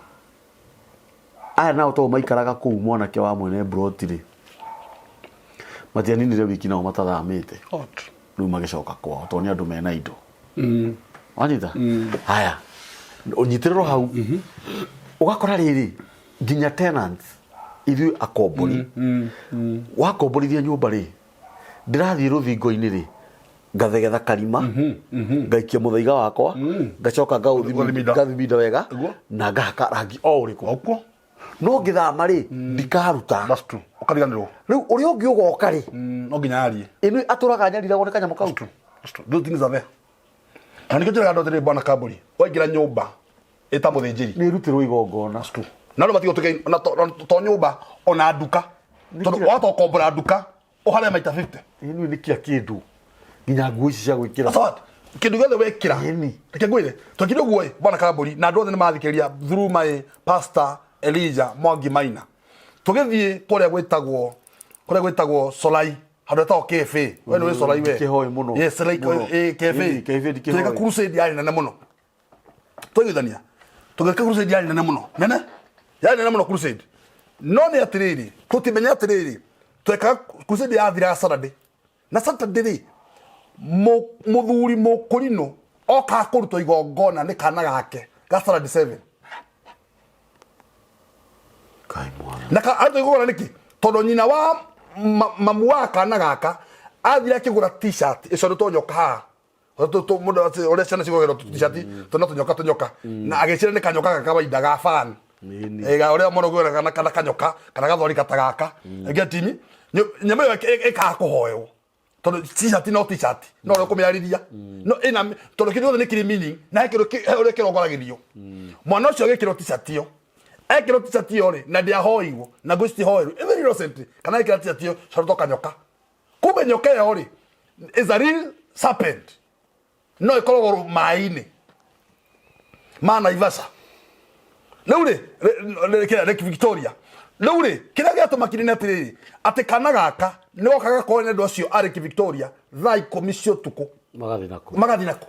aya nao to maikaraga kũu, mwanake wa mwene mburoti rĩ, matianinire wiki nao matathamĩte. Hot. Rĩu magĩcoka kwao tondũ nĩ andũ mena indo. Wanyita haya, ũnyitĩrĩrwo hau, ũgakora rĩrĩ nginya tenants, ithuĩ akombori, wakomborithia nyũmba rĩ, ndĩrathiĩ rũthingo-inĩ rĩ, ngathegetha karima, ngaikia mũthaiga wakwa, ngacoka Ũgathiminda. Ngathiminda wega. Nĩguo. Na ngahaka rangi o ũrĩkũ. Okuo. No ngĩthama rĩ, ndikaruta. That's true, ũkariganĩrwo. Rĩu ũrĩa ũngĩ ũgoka rĩ, No nginya arie. Ĩno atũraga nyariragwo nĩ kanyamũ kau. That's true. That's true. Those things are there. Na nĩkĩo njĩraga andũ atĩrĩrĩ, bwana Kambũri, waingĩra nyũmba Ĩta mũthĩnjĩri. Nĩ ĩrutĩrwo igongona. Na andũ matigwo tuke ona to nyũmba ona nduka, tondũ wahota gũkombora nduka ũhare maita 50. Ĩni nĩ kĩa kĩndũ nginya nguo ici cia gwĩkĩra. That's what kĩndũ gĩothe wekĩra. Ĩni. Reke ngwĩre, twekire ũguo ĩ bwana Kambũri, na andũ othe nĩ mathikĩrĩria through my pastor Elijah Mwangi Maina. Tũgĩthiĩ kũrĩa gwĩtagwo Solai, handũ hetagwo KFA. We nĩ wĩ Solai we? Ndikĩhoĩ mũno. Yes, Solai. Mũno. KFA. Ĩni, KFA ndikĩhoĩ. Tweka crusade yarĩ nene mũno. Twaiguithania, tũgĩka crusade yarĩ nene mũno, nene, yarĩ nene mũno crusade. No nĩ atĩrĩrĩ, tũtimenya atĩrĩrĩ, twekaga crusade yathiraga Saturday, na Saturday rĩ, mũthuri mũkũrinũ okaga kũrutwo igongona nĩ kana gake ga Saturday 7. Kai mwana. Na arutwo igongona nĩkĩ? Tondũ nyina wa mamu wa kana gaka athire akĩgũra T-shirt ĩcoretwo nyoka haha. Mũndũ ũrĩa ciana cigũragĩrwo t-shirt tũna tũnyoka tũnyoka, na agĩcira nĩ kanyoka ga kawaida ga fan. Ĩni. Ga ũrĩa mũndũ gwĩra kana kanyoka kana gathwari ta gaka getimi nyamũ ĩyo ĩkaga kũhoywo, tondũ T-shirt no T-shirt, no ũrĩa ũkũmĩarĩria no ĩna, tondũ kĩndũ gĩothe nĩ kĩrĩ meaning na he kĩndũ he ũrĩa kĩrongoragĩrio. Mwana ũcio agĩkĩrwo T-shirt ĩyo, ekĩrwo T-shirt ĩyo rĩ, na ndĩahoirwo na nguo citihoirwo, very innocent, kana ekĩra T-shirt ĩyo coretwo kanyoka. Kumbe nyoka ĩyo rĩ is a real serpent, no ĩkoragwo maĩ-inĩ ma Naivasha rĩu rĩ, kĩrĩa Lake Victoria rĩu rĩ. Kĩrĩa gĩatũmakire nĩ atĩrĩrĩ, atĩ kana gaka nĩ goka gakorwo nĩ andũ acio a Lake Victoria thaa 10 cia ũtukũ. Magathiĩ nako. Magathiĩ nako.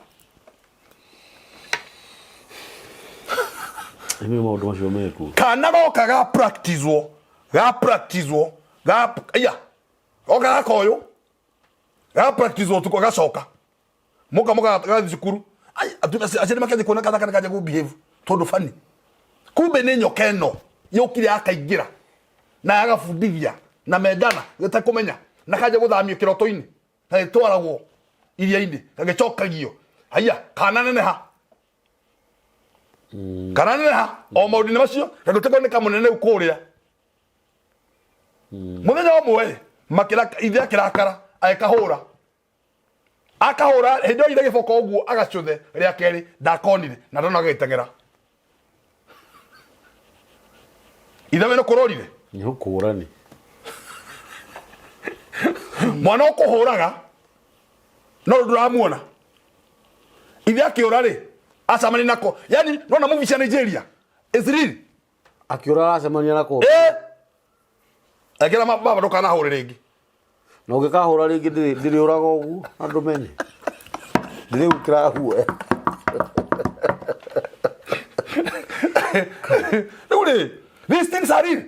Ĩmwe maũndũ macio mekuo. Kana goka ga practicewo, ga practicewo, ga iya goka gakoywo, ga practicewo ũtukũ, gacoka muka muka gathiĩ cukuru. Ai, aciari makanjia kuona kana kana kanjia ku behave tondũ bani. Kumbe nĩ nyoka ĩno yũkire yakaingĩra na yagabundithia na mendana gĩtekũmenya, na kanjia gũthamio kĩroto-inĩ, gagĩtwaragwo iria-inĩ, gagĩcokagio. Haiya, kana neneha, kana neneha o maũndũ-inĩ macio, gagĩtuĩka nĩ kamũnene rĩu kũrĩa. Mũthenya ũmwe makĩra ithe akĩrakara, agĩkahũra, akahũra. Hĩndĩ ĩyo ithe gĩboko ũguo agacũthe rĩa kerĩ ndakonire na ndona agĩteng'era. Ithe we nĩ kũrorire. Nĩ ũkũrani. Mwana ũkũhũraga no ndũramuona. Ithe akĩũra rĩ, acemania nako. Yani nona movie cia Nigeria is real. Akĩũra aracemania nako. Akĩra baba, ndũkanahũre rĩngĩ. Na ũngĩkahũra rĩngĩ ndĩrĩũraga ũguo andũ menye. Ndĩrĩgũkĩra guoya. Rĩu rĩ, these things are real.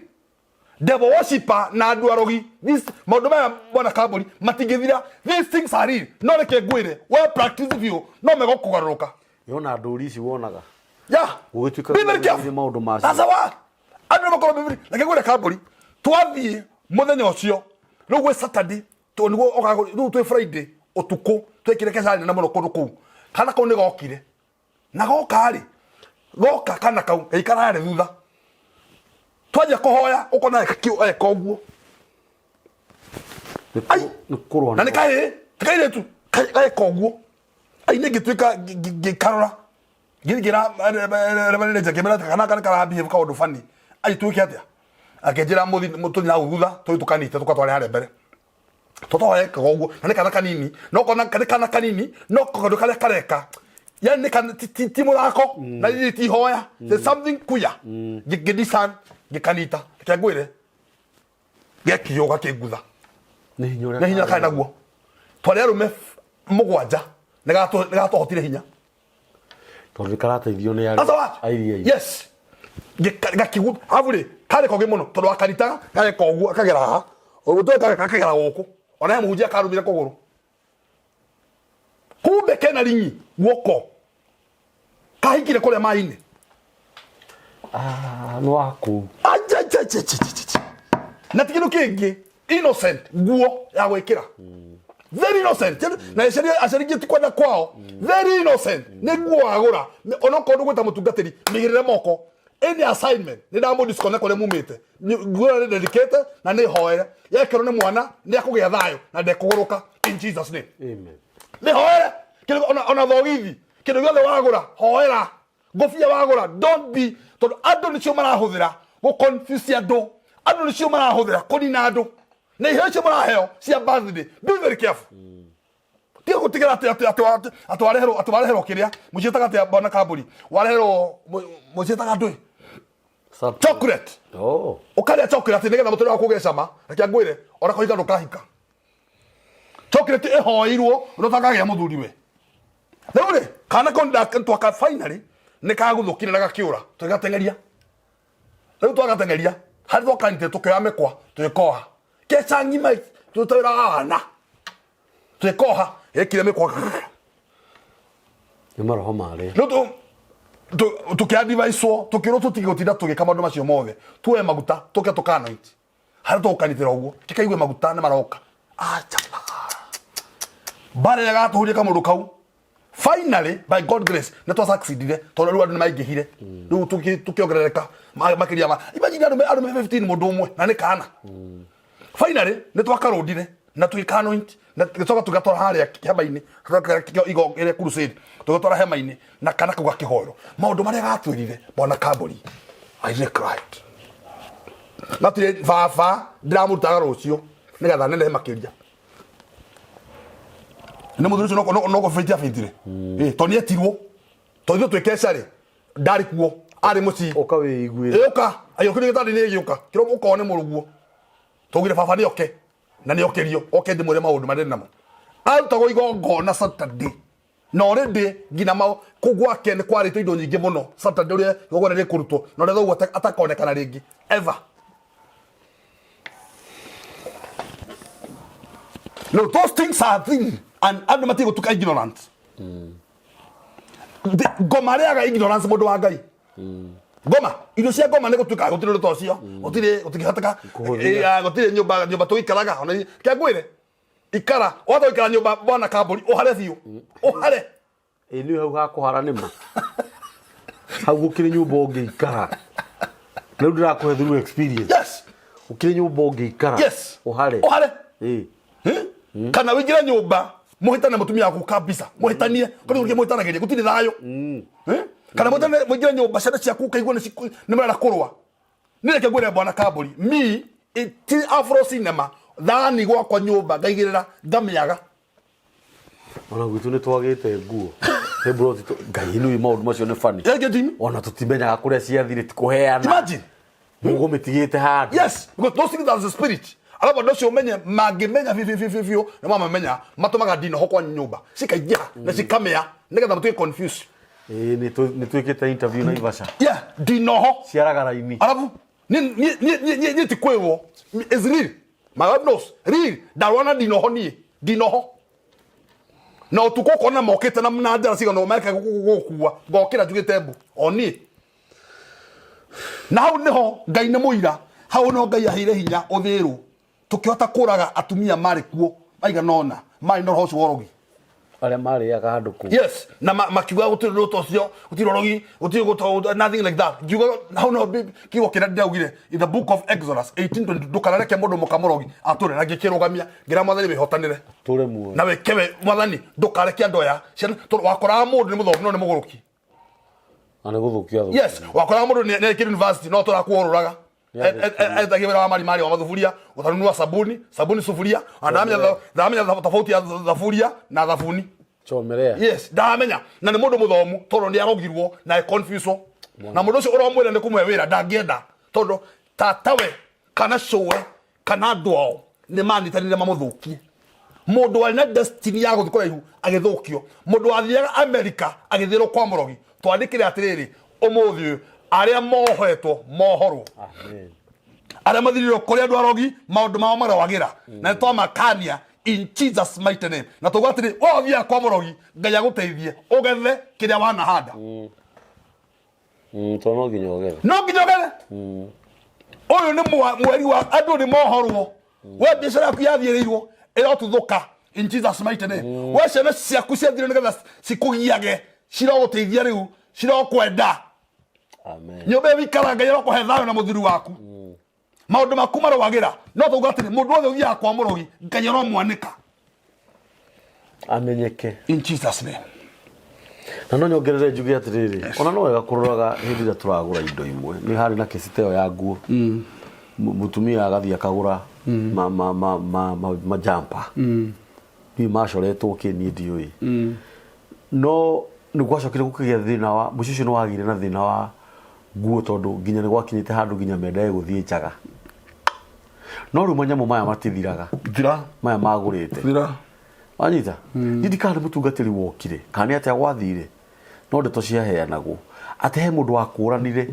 Devil worshipper na andũ arogi, these maũndũ maya bwana Kambũri matingĩthira. These things are real. No reke ngwĩre, we practice biũ no megũkũgarũrũka. Yona ndũri ici wonaga. Yeah. Gũgĩtuĩka Be very careful. nĩ maũndũ macio. That's what. Andũ nĩ makorwo be very. Reke ngwĩre Kambũri, twathiĩ mũthenya ũcio rĩu gwĩ Saturday, tondũ nĩguo okaga rĩu twĩ Friday ũtukũ, twekire keca nene mũno kũndũ kũu. Kana kau nĩ gokire, na goka rĩ, goka kana kau gaikara harĩ thutha. Twanjia kũhoya, ũkona eka ũguo. Ai! Nĩ kũrũa. Na nĩ kahĩĩ, ti kairĩtu, gaeka ũguo. Ai, nĩ ngĩtuĩka ngĩkarora, ngĩra reverend, ngĩmera kana kana kara behave kaũndũ funny. Ai, twĩke atĩa? Akĩnjĩra mũthi tũthiĩ na hau thutha, tũthiĩ tũkanite, tũgatware harĩa mbere. Tũtohekaga ũguo na nĩ kana kanini, no kona nĩ kana kanini, no kaũndũ karĩa kareka yani nĩ kana ti mũthako na rĩrĩ ti hoya. There's something queer. Ngĩdisan, ngĩkanita. Reke ngwĩre, gekiyũ gakĩngutha. Nĩ hinya ũrĩa Nĩ hinya karĩ naguo. Twarĩ arũme 7, nĩ gatũhotire hinya. Tondũ nĩ karateithio nĩ That's what? arĩa iria-inĩ. Yes. Gakigu arabu rĩ, karĩ kogĩ mũno tondũ wakanitaga gageka ũguo, akagera haha ũguo, gakagera gũkũ. Ona he mũhunjia akarumire kũgũrũ. Kumbe kena ringi guoko kahingire kũrĩa maĩ-inĩ. Ah, nĩ waku. Ajajajajajaja. Na ti kĩndũ kĩngĩ, innocent nguo ya gwĩkĩra, very innocent. Na aciari, aciari ngĩ ti kwenda kwao, very innocent nĩ nguo wagũra. Onokorwo ndũgwĩta mũtungatĩri, mĩigĩrĩre moko. Any assignment nĩ ndamũ disconnect kũrĩa mumĩte. Nguo ĩyo nĩ dedicate na nĩ hoere, yekĩrwo nĩ mwana nĩ akũgĩa thayũ na ndekũgũrũka in Jesus name. Amen. Nĩ hoere. Kĩndũ ona thogithi, kĩndũ gĩothe wagũra, hoera. Ngũbia wagũra, don't be, tondũ andũ nĩcio marahũthĩra gũ confuse andũ. Andũ nĩcio marahũthĩra kũnina andũ. Na iheo icio mũraheo cia birthday, be very careful. Tiga gũtigĩra atĩ atĩ atĩ atĩ atĩ wareherwo, atĩ wareherwo kĩrĩa mũciĩtaga atĩa, bwana Kambũri? Wareherwo mũciĩtaga ndũĩ? Chocolate. Oh. Ũkarĩa chocolate nĩgetha mũtũrĩre waku ũgĩe cama. Reke ngwĩre, ona kũhika ndũkahika. Chocolate ĩhoeirwo ũrĩa ũtakagĩa mũthuri we. Rĩu rĩ, kana kau twaka finally nĩ kaguthũkire na gakĩũra, tũgĩgateng'eria. Rĩu twagateng'eria harĩ twakanyitire, tũkĩoya mĩkwa tũgĩkoha keca ng'ima tũrute wĩra wa wana, tũgĩkoha gĩkire mĩkwa. Nĩ maroho marĩa. Rĩu tũkĩadivaicwo, tũkĩrwo tũtige gũtinda tũgĩka maũndũ macio mothe, tuoe maguta tũke tũkanoint harĩa tũgũkanyitĩra ũguo, kĩkaigue maguta nĩ maroka. Acha, mbara ĩrĩa gatũhuria kamũndũ kau, finally by God grace nĩ twa succeedire, tondũ rĩu andũ nĩ maingĩhire. Rĩu tũkĩongerereka makĩria ma, imagine andũ me 15 mũndũ ũmwe na nĩ kana. Finally nĩ twakarũndire na tũgĩkanoint na tũgĩcoka tũgatwara harĩa hema-inĩ, ĩrĩa crusade, tũgatwara hema-inĩ na kana kau gakĩhoerwo. Maũndũ marĩa gatwĩrire, bwana Kambũri, I really cried. Gatwĩrire, "Baba ndĩramũrutaga rũciũ nĩgetha nenehe makĩria." Nĩ mũthuri ũcio no gũbĩtia abĩtire. Ĩ, tondũ nĩ etirwo, tondũ ithuĩ twĩ keca rĩ, ndarĩ kuo, arĩ mũciĩ. Ũka wĩiguĩre. Ĩũka agĩũkĩrio gĩtanda-inĩ, ĩgĩũka kĩrĩa ũkorwo nĩ mũrũguo. Twaugire baba nĩ oke na nĩ okĩrio, oke ndĩmwĩre maũndũ marĩa ndĩ namo. Arutagwo igongona Saturday na already nginya kũu gwake nĩ kwarĩtwo indo nyingĩ mũno Saturday ũrĩa igongona rĩkũrutwo, na ũrĩa thoguo atakonekana rĩngĩ ever. No, those things are thing and andũ matige gũtuĩka ignorant. Ngoma rĩaga ignorance, mũndũ wa Ngai. Ngoma, irio cia ngoma nĩ gũtuĩka gũtirĩ ũndũ ta ũcio, gũtirĩ, gũtingĩhoteka. Kũhũthĩra. Gũtirĩ nyũmba tũikaraga ona kĩa ngwĩre, ikara wahota gũikara nyũmba, bwana Kambũri, ũhare biũ, ũhare. Ĩ nĩ hau hakũhara nĩ ma hau gũkĩrĩ nyũmba ũngĩikara. Rĩu ndĩrakũhe through experience. Gũkĩrĩ nyũmba ũngĩikara ũhare. Ũhare. Ĩ. Kana wĩingĩre nyũmba mũhĩtane mũtumia waku kabisa, mũhĩtanie kũrĩ gũkĩ mũhĩtanagĩria, gũtirĩ thayũ. Kana mũhĩtane, mũingĩre nyũmba, ciana ciaku ũkaigua nĩ marenda kũrũa. Nĩ reke ngwĩre, bwana Kambũri, mi ti afro cinema thani gwakwa nyũmba ngaigĩrĩra ngamĩaga. Ona gwitũ nĩ twagĩte nguo. He bro, Ngai nĩ maũndũ macio nĩ funny. Thank you, Jimmy. Ona tũtimenyaga kũrĩa ciathire, ti kũheana. Imagine. Mũgũmĩtigĩte handũ. Yes, because those things are the spirit. Alafu andũ acio ũmenye mangĩmenya biũ biũ biũ biũ nĩ mamamenya, matũmaga ndinoho kwa nyũmba cikaingĩha na cikamĩa nĩgetha mũtuĩke confused. Ĩĩ, nĩ twĩkĩte interview Naivasha. Yeah, ndinoho. Ciaraga raini. Alafu niĩ ti kwĩrwo, is real. My wife knows. Real. Ndarũa na ndinoho niĩ. Ndinoho. Na ũtukũ ũkona mokĩte na njara cigana ũũ meke gũkua, ngokĩra njugĩte mbu o niĩ. Na hau nĩho Ngai nĩ mũira, hau nĩho Ngai aheire hinya ũthĩrũ, tũkĩhota kũraga atumia marĩ kuo maigana ũna marĩ na roho ũcio wa ũrogi. Arĩa marĩaga andũ kũu. Yes, na makiuga gũtirĩ ũndũ ta ũcio, gũtirĩ ũrogi, gũtirĩ nothing like that. Ngiuga hau nĩho kiugo kĩrĩa ndĩraugire in the book of Exodus 18:22, ndũkanareke mũndũ mũka mũrogi atũre, na ngĩkĩrũgamia ngĩra Mwathani wĩhotanĩre. Tũre muoyo. Na wĩke we Mwathani, ndũkareke andũ aya ciana, tondũ wakoraga mũndũ nĩ mũthomu no nĩ mũgũrũki. Na nĩ gũthũkia thũkia. Yes, wakoraga mũndũ nĩ nĩ university no tũrakuorũraga. Etagia wĩra wa marimari wa mathuburia, ũtanunua sabuni, sabuni sufuria, na ndamenya tofauti ya thaburia na thabuni. Chomelea. Yes, ndamenya. Na nĩ mũndũ mũthomu tondũ nĩ arogirwo na e confuse. Na mũndũ ũcio ũramwĩra nĩ kũmũhe wĩra ndangĩenda tondũ tatawe kana cũwe kana andũ ao nĩ manyitanire mamũthũkie. Mũndũ warĩ na destiny ya gũthiĩ kũraihu agĩthũkio. Mũndũ wathiaga America agĩthĩrwo kwa mũrogi. Twandĩkĩre atĩrĩrĩ, ũmũthĩ ũyũ arĩa mohetwo mohorwo. Amen. Arĩa mathirire kũrĩ andũ arogi maũndũ mao marowagĩra. Na nĩ twamakania in Jesus mighty name. Na tuga atĩrĩ, we ũthiaga kwa mũrogi, Ngai agũteithie ũgethe kĩrĩa wanahanda. Tondũ no nginya ũgethe. No nginya ũgethe. Ũyũ nĩ mweri wa andũ nĩ mohorwo. We biacara yaku yathiĩrĩirwo ĩrotuthũka in Jesus mighty name. We ciana ciaku ciathire nĩgetha cikũgiage, cirogũteithia rĩu, cirokwenda. Amen. Nyũmba ĩyo wĩikaraga Ngai arokũhe thayũ na mũthuri waku. Maũndũ maku marowagĩra. No tauga atĩrĩ, mũndũ wothe ũthiaga kwa mũrogi Ngai aromwanĩka amenyeke in Jesus name. Na no nyongerere njuge atĩrĩrĩ, ona no wega kũroraga hĩndĩ ĩrĩa tũragũra indo imwe. Nĩ harĩ na kesi ta ĩyo ya nguo. Mũtumia agathiĩ akagũra ma ma ma ma ma majampa. Niĩ macoretwo kĩ niĩ ndiũĩ. No nĩ gwacokire gũkĩgĩa thĩna wa mũciĩ ũcio nĩ wagĩire na thĩna wa nguo tondũ nginya nĩ gwakinyĩte handũ nginya mendage gũthiĩ njaga. No rĩu manyamũ maya matithiraga. Thira. Maya magũrĩte. Thira. Wanyita? Niĩ ndikana nĩ mũtungatĩri wokire kana nĩ atĩa gwathire no ndeto ciaheanagwo atĩ he mũndũ wakũranire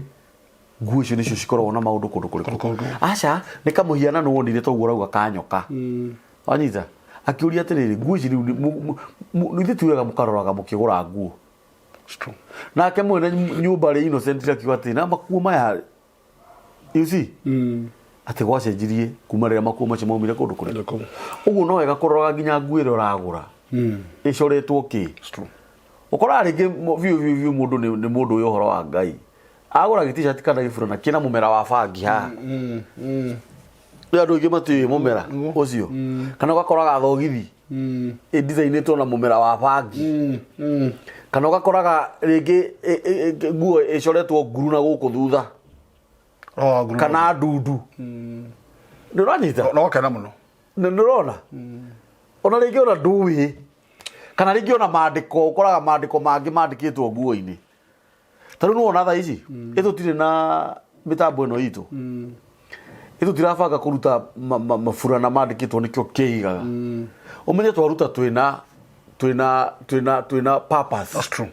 nguo icio nĩcio cikoragwo na maũndũ kũndũ kũrĩkũ. Kũndũ. Aca nĩ kamũhianano wonire toguo ũrauga ka nyoka. Wanyita? Akĩũria atĩrĩrĩ, nguo ici rĩu ithuĩ ti wega mũkaroraga mũkĩgũra nguo. It's true. Nake mwene nyũmba rĩ innocent akiuga atĩ na makuo maya, you see, atĩ gwacenjirie kuma rĩrĩa makuo macio maumire kũndũ kũrĩkũ. Kũndũ. Ũguo no wega kũroraga nginya nguo ĩrĩa ũragũra ĩcoretwo kĩ. It's true. Ũkoraga rĩngĩ biũ biũ biũ mũndũ nĩ mũndũ ũyũ ũhoro wa Ngai agũra gĩ t-shirt kana gĩburana kĩna mũmera wa bangi haha. Nĩ andũ aingĩ matiũĩ mũmera ũcio. Kana ũgakoraga thogithi ĩndicainĩtwo na mũmera wa bangi. Kana ũgakoraga rĩngĩ nguo ĩcoretwo nguru na gũkũ thutha. Oh, nguru. Kana ndundu. Nĩ ũranyita? No kena mũno. Nĩ ũrona? Ona rĩngĩ ona ndũĩ. Kana rĩngĩ ona mandĩko, ũkoraga mandĩko mangĩ mandĩkĩtwo nguo-inĩ. Ta rĩu nĩwona thaa ici, ĩtũtirĩ na mĩtambo ĩno itũ. Ĩtũtirabanga kũruta maburana mandĩkĩtwo nĩkĩo kĩigaga. Ũmenye twaruta twĩna purpose. That's true.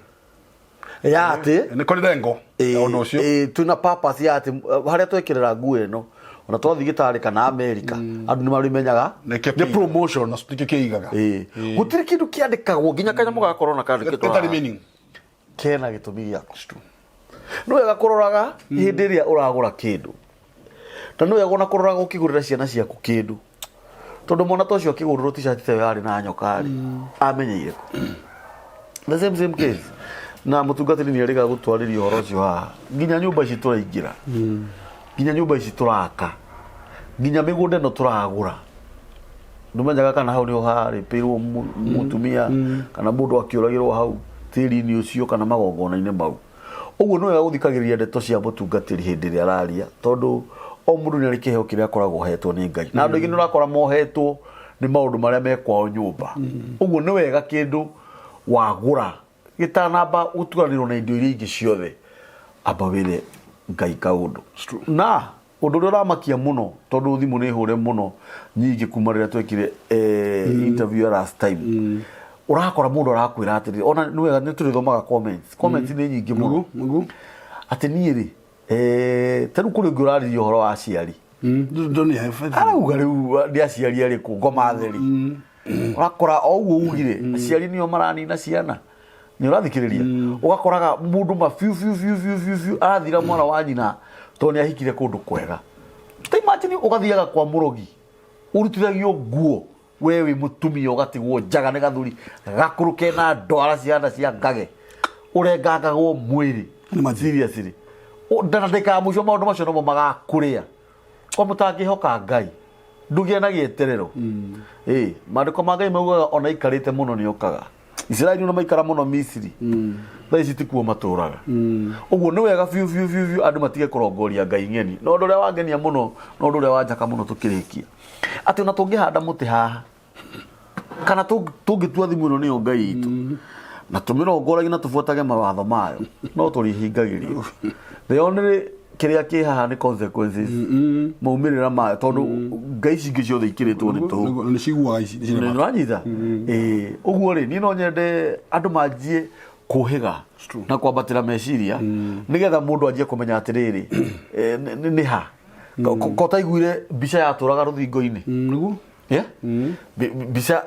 Ya atĩ Nĩ kũrĩ lengo ya ũndũ ũcio. Twĩna purpose ya atĩ harĩa twekĩrĩra nguo ĩno, ona twathiĩ gĩtarĩ kana America, andũ nĩ marĩmenyaga Nĩkĩo nĩ kĩigaga. promotion. Nĩkĩo kĩigaga. Gũtirĩ kĩndũ kĩandĩkagwo nginya kanyamũ ga corona kandĩkĩtwo Gĩtarĩ haha. meaning. Kena gĩtũmi gĩako. Nĩ wega kũroraga hĩndĩ ĩrĩa ũragũra kĩndũ. Na nĩ wega ona kũroraga ũkĩgũrĩra ciana ciaku kĩndũ. Tondũ mwana ta ũcio akĩgũrĩrwo t-shirt ta ĩyo yarĩ na nyoka rĩ, amenyeire kũ? The same same case. Na mũtungatĩri nĩ erĩga gũtwarĩria ũhoro ũcio haha. Nginya nyũmba ici tũraingĩra. Nginya nyũmba ici tũraka. Nginya mĩgũnda ĩno tũragũra. Ndũmenyaga kana hau nĩho harĩpĩirwo mũtumia kana mũndũ akĩũragĩrwo hau tĩri-inĩ ũcio kana magongona-inĩ mau. Ũguo nĩ wega gũthikagĩrĩria ndeto cia mũtungatĩri hĩndĩ ĩrĩa araria, tondũ o mũndũ nĩ arĩ kĩheo kĩrĩa akoragwo ahetwo nĩ Ngai. Na andũ aingĩ nĩ ũrakora mohetwo nĩ maũndũ marĩa me kwao nyũmba. Ũguo nĩ wega kĩndũ wagũra gĩtanamba gũturanĩrwo na indo iria ingĩ ciothe, amba wĩre Ngai kaũndũ. Na ũndũ ũrĩa ũramakia mũno, tondũ thimũ nĩ hũre mũno nyingĩ kuma rĩrĩa twekire interview ya last time, ũrakora mũndũ arakwĩra atĩrĩrĩ, ona nĩ wega nĩ tũrĩthomaga comments, comments nĩ nyingĩ mũno. Nĩguo. Atĩ niĩ rĩ, ta rĩu kũrĩ ũngĩ ũrarĩria ũhoro wa aciari. Arauga rĩu nĩ aciari arĩkũ, ngoma theri. Ũrakora o ũguo ugire, aciari nĩo maranina ciana. Nĩ ũrathikĩrĩria? Ũgakoraga mũndũ ma biũ biũ biũ biũ biũ biũ arathira mwana wa nyina tondũ nĩ ahikire kũndũ kwega. Ta imagine ũgathiaga kwa mũrogi, ũrutithagio nguo, we wĩ mũtumia ũgatigwo njaga nĩ gathuri gakũrũ kena ndwara cihana cia ngage, ũrengangagwo mwĩrĩ. Imagine. Seriously. Na ndagĩka ya mũico maũndũ macio nomo magakũrĩa. Kwa mũtangĩhoka Ngai, ndũgĩe na gĩeterero. Maandĩko ma Ngai maugaga ona aikarĩte mũno nĩ okaga. Isiraeli ona maikara mũno Misiri. Thaa ici tikuo matũraga. Ũguo nĩ wega biũ biũ biũ biũ andũ matige kũrongoria Ngai ng'eni. Na ũndũ ũrĩa wangenia mũno, na ũndũ ũrĩa wanjaka mũno tũkĩrĩkia. Atĩ ona tũngĩhanda mũtĩ haha, kana tũngĩtua thimũ ĩno nĩyo Ngai itũ, na tũmĩrongoragie na tũbuatage mawatho mayo, no tũrĩhingagĩrio. The only kĩrĩa kĩ haha nĩ consequences, maumĩrĩra mayo, tondũ Ngai ici ingĩ ciothe ikĩrĩtwo nĩ tũhũ. Nĩ ciguaga ici, nĩ cirĩ Nĩ ũranyita? Ũguo rĩ, niĩ no nyende andũ manjie kũhĩga na kwambatĩra meciria, nĩgetha mũndũ anjie kũmenya atĩrĩrĩ, nĩ ha. Ko taiguire mbica yatũraga rũthingo-inĩ? Nĩguo. Yeah? Mbica,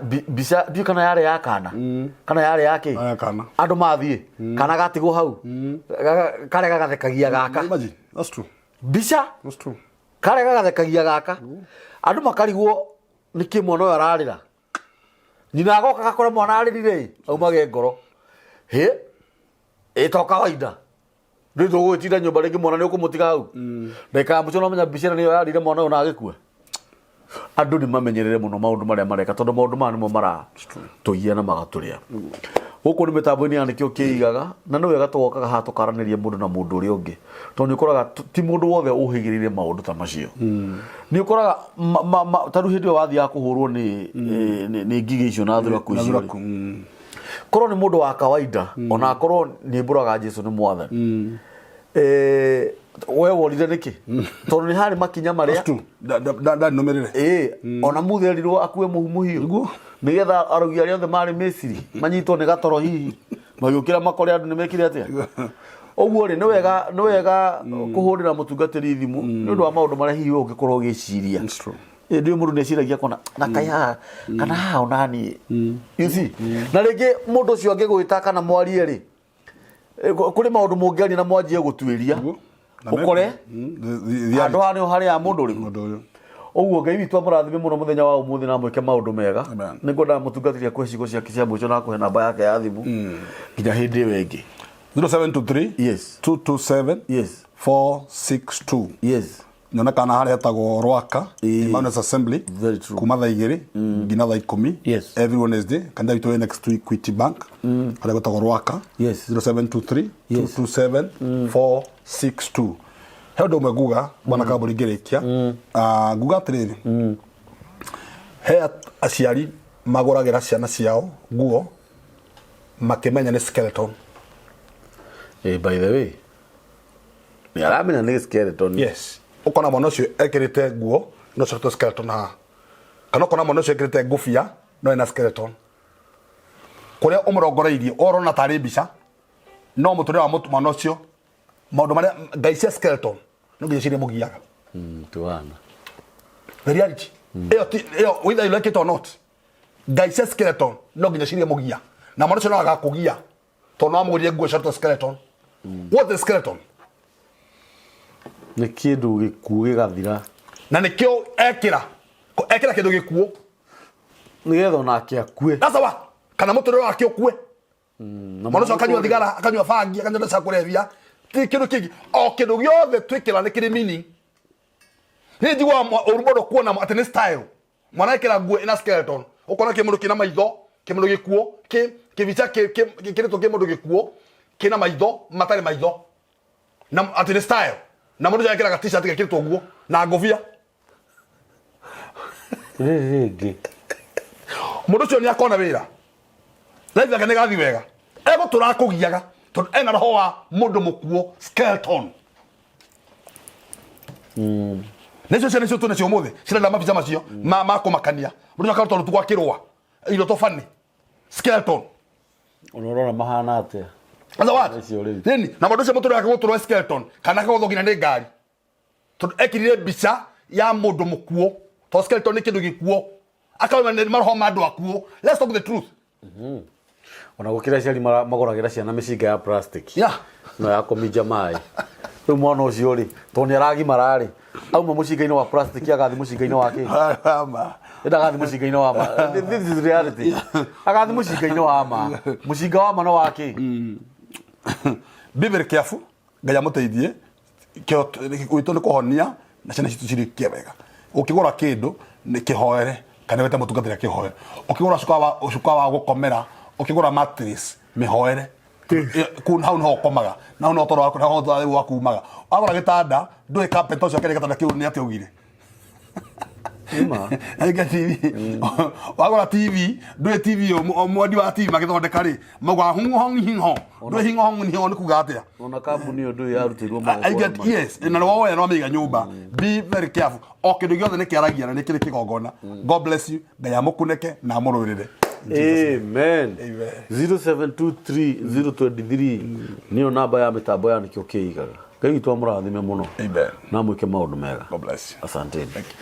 ndiũĩ kana yarĩ ya kana. Kana yarĩ ya kĩ? Ya kana. Andũ mathiĩ. Kana gatigwo hau. Karĩa gagathekagia gaka. Imagine, that's true. Mbica? That's true. Karĩa gagathekagia gaka. Andũ makarigwo nĩkĩ mwana ũyũ ararĩra. Nyina agoka gakora mwana arĩrire ĩ, aumage ngoro. Hĩ? Ĩ to kawaida. Rĩu tũgũgĩtinda nyũmba rĩngĩ mwana nĩ ũkũmũtiga hau. Ndagĩka ya mũico no menya mbica ĩno nĩyo yarĩire mwana ũyũ na agĩkua. Andũ nĩ mamenyerere mũno maũndũ marĩa mareka, tondũ maũndũ maya nĩmo maratũgia na magatũrĩa. Gũkũ nĩ mĩtambo-inĩ ya nĩkĩo kĩigaga, na nĩ wega tũgokaga haha tũkaranĩria mũndũ na mũndũ ũrĩa ũngĩ, tondũ nĩ ũkoraga ti mũndũ wothe ũhĩgĩrĩire maũndũ ta macio. Nĩ ũkoraga ta rĩu hĩndĩ ĩyo wathiaga kũhũrwo nĩ nĩ ngigĩ icio na thuraku Na icio rĩ. thuraku. Korwo nĩ mũndũ wa kawaida, ona akorwo nĩ mbũraga Jesu nĩ mwathani, we worire nĩkĩ? Tondũ nĩ harĩ makinya marĩa Tu. Ndanũmĩrĩre. Ĩĩ, ona Muthe erirwo akue mũhu mũhiũ Nĩguo. Nĩgetha arogi arĩa othe marĩ Misiri manyitwo nĩ gatoro, hihi magĩũkĩra makore andũ nĩ mekire atĩa. Ũguo rĩ, nĩ wega kũhũrĩra mũtungatĩri thimũ nĩ ũndũ wa maũndũ marĩa hihi we ũngĩkorwo ũgĩciria. It's true. Hĩndĩ ĩyo mũndũ nĩ eciragia kona na kaĩ haha kana haha onaniĩ, you see, na rĩngĩ mũndũ ũcio angĩgwĩta kana mwarie rĩ, kũrĩ maũndũ mũngĩaria na mwanjie gũtuĩria, Na ũkore handũ haha nĩho harĩa mũndũ ũrĩkũ. Mũndũ ũyũ. Ũguo Ngai witũ amũrathime mũno mũthenya wa ũmũthĩ na amwĩke maũndũ mega. Amen. Nĩ ngwendaga mũtungatĩri akũhe ciugo ciake cia mũico na akũhe namba yake ya thimũ nginya hĩndĩ ĩyo ĩngĩ. 0723 227 462. Nyonekana harĩa hetagwo Rwaka, Emmanuel's Assembly. Very true. Kuma thaa 2 nginya thaa 10 every Wednesday. Kanitha witũ wĩ next to Equity Bank, harĩa gwĩtagwo Rwaka. 0723 227 462. He ũndũ ũmwe nguga, bwana Kambũri, ngĩrĩkia. Ah, nguga atĩrĩrĩ, he aciari magũragĩra ciana ciao nguo makĩmenya nĩ skeleton. By the way, nĩ aramenya nĩ skeleton. Yes, ukona mwana ũcio ekĩrĩte nguo no coretwo skeleton haha, kana ũkona mwana ũcio ekĩrĩte ngũbia no ĩna skeleton kũrĩa ũmũrongoreirie, ũrona tarĩ mbica, no mũtũrĩre wa mwana ũcio, maũndũ marĩa ngai cia skeleton no nginya ciria mũgiaga. Tuana. The reality ĩyo ĩyo, whether you like it or not, ngai cia skeleton no nginya cirie mũgia, na mwana ũcio no agakũgia tondũ no amũgũrire nguo coretwo skeleton. What is skeleton? Nĩ kĩndũ gĩkuũ gĩgathira. Na nĩkĩo ekĩra ekĩra kĩndũ gĩkuũ. Nĩgetha onake akue. That's wa kana mũtũrĩre wake ũkue. Na Mwana ũcio akanyua thigara, akanyua bangi, akanyua ndawa cia kũrebia, ti kĩndũ kĩngĩ. O kĩndũ gĩothe twĩkĩra nĩ kĩrĩ meaning. Niĩ njiguaga ũru mũno kuona atĩ nĩ style mwana ekĩra nguo ĩna skeleton, ũkona kĩmũndũ kĩna maitho, kĩmũndũ gĩkuũ, kĩbica kĩrĩtwo kĩmũndũ gĩkuũ kĩna maitho matarĩ maitho, na atĩ nĩ style, na mũndũ ũcio ekĩraga t-shirt gekĩrĩtwo nguo na ngũbia. Rĩrĩ rĩngĩ. Mũndũ ũcio nĩ akona wĩra, life yake nĩ gathiĩ wega, egũtũra akũgiaga tondũ ena roho wa mũndũ mũkuũ, skeleton. Nĩcio ciana icio twĩnacio ũmũthĩ cirenda mabica macio ma kũmakania, mũndũ ũcio akaruta rũtugo akĩrũa irio to funny skeleton. Ona ũrona mahana atĩa? Sasa what? Icio rĩu. Nini? Na mũndũ ũcio mũtũrĩre wake gũtũrwo skeleton kana akagũthwo nginya nĩ ngari tondũ ekirire mbica ya mũndũ mũkuũ, tondũ skeleton nĩ kĩndũ gĩkuũ, akauma nĩ maroho ma andũ akuũ. Let's talk the truth. Ona gũkĩra aciari magũragĩra ciana mĩcinga ya plastic no ya kũminja maĩ. Rĩu mwana ũcio rĩ, tondũ nĩ aragimara rĩ, auma mũcinga-inĩ wa plastic agathiĩ mũcinga-inĩ wa kĩ? Ma. Ĩnda agathiĩ mũcinga-inĩ wa ma. This is reality. Agathiĩ mũcinga-inĩ wa ma. Mũcinga wa ma no wa kĩ? Be very careful. Ngai amũteithie. Witũ nĩ kũhonia na ciana citũ cirĩkie wega. Ũkĩgũra kĩndũ nĩ kĩhoere kana wĩte mũtungatĩri akĩhoere. Ũkĩgũra cuka wa gũkomera, ũkĩgũra mattress, mĩhoere. Kũu hau niho ũkomaga, na hau niho toro waku, naho thayũ waku umaga. Wagũra gĩtanda, ndũĩ carpenter ũcio akĩrĩa gĩtanda kĩu nĩ atĩa augire. Nĩma. Ainga TV. Wagũra TV, ndũĩ TV ĩyo mwendi wa TV magĩthondeka rĩ, maugaga hung hong hing hong. Ndũĩ hing hong hing hong nĩ kuga atĩa. Ona kambuni ĩyo ndũĩ yarutĩirwo I get magongona. Yes, na nĩ woya no amĩiga nyũmba. Be very careful. O kĩndũ gĩothe nĩ kĩaragia na nĩ kĩrĩ kĩgongona. God bless you. Ngai amũkunĩke na amũrũĩrĩre. In Jesus' name. Amen. Amen. 0723 023 nĩyo namba ya mĩtambo ya nĩkĩo kĩigaga. Ngai witũ amũrathime mũno Amen. na amwĩke maũndũ mega. God bless you. Asanteni. Thank you.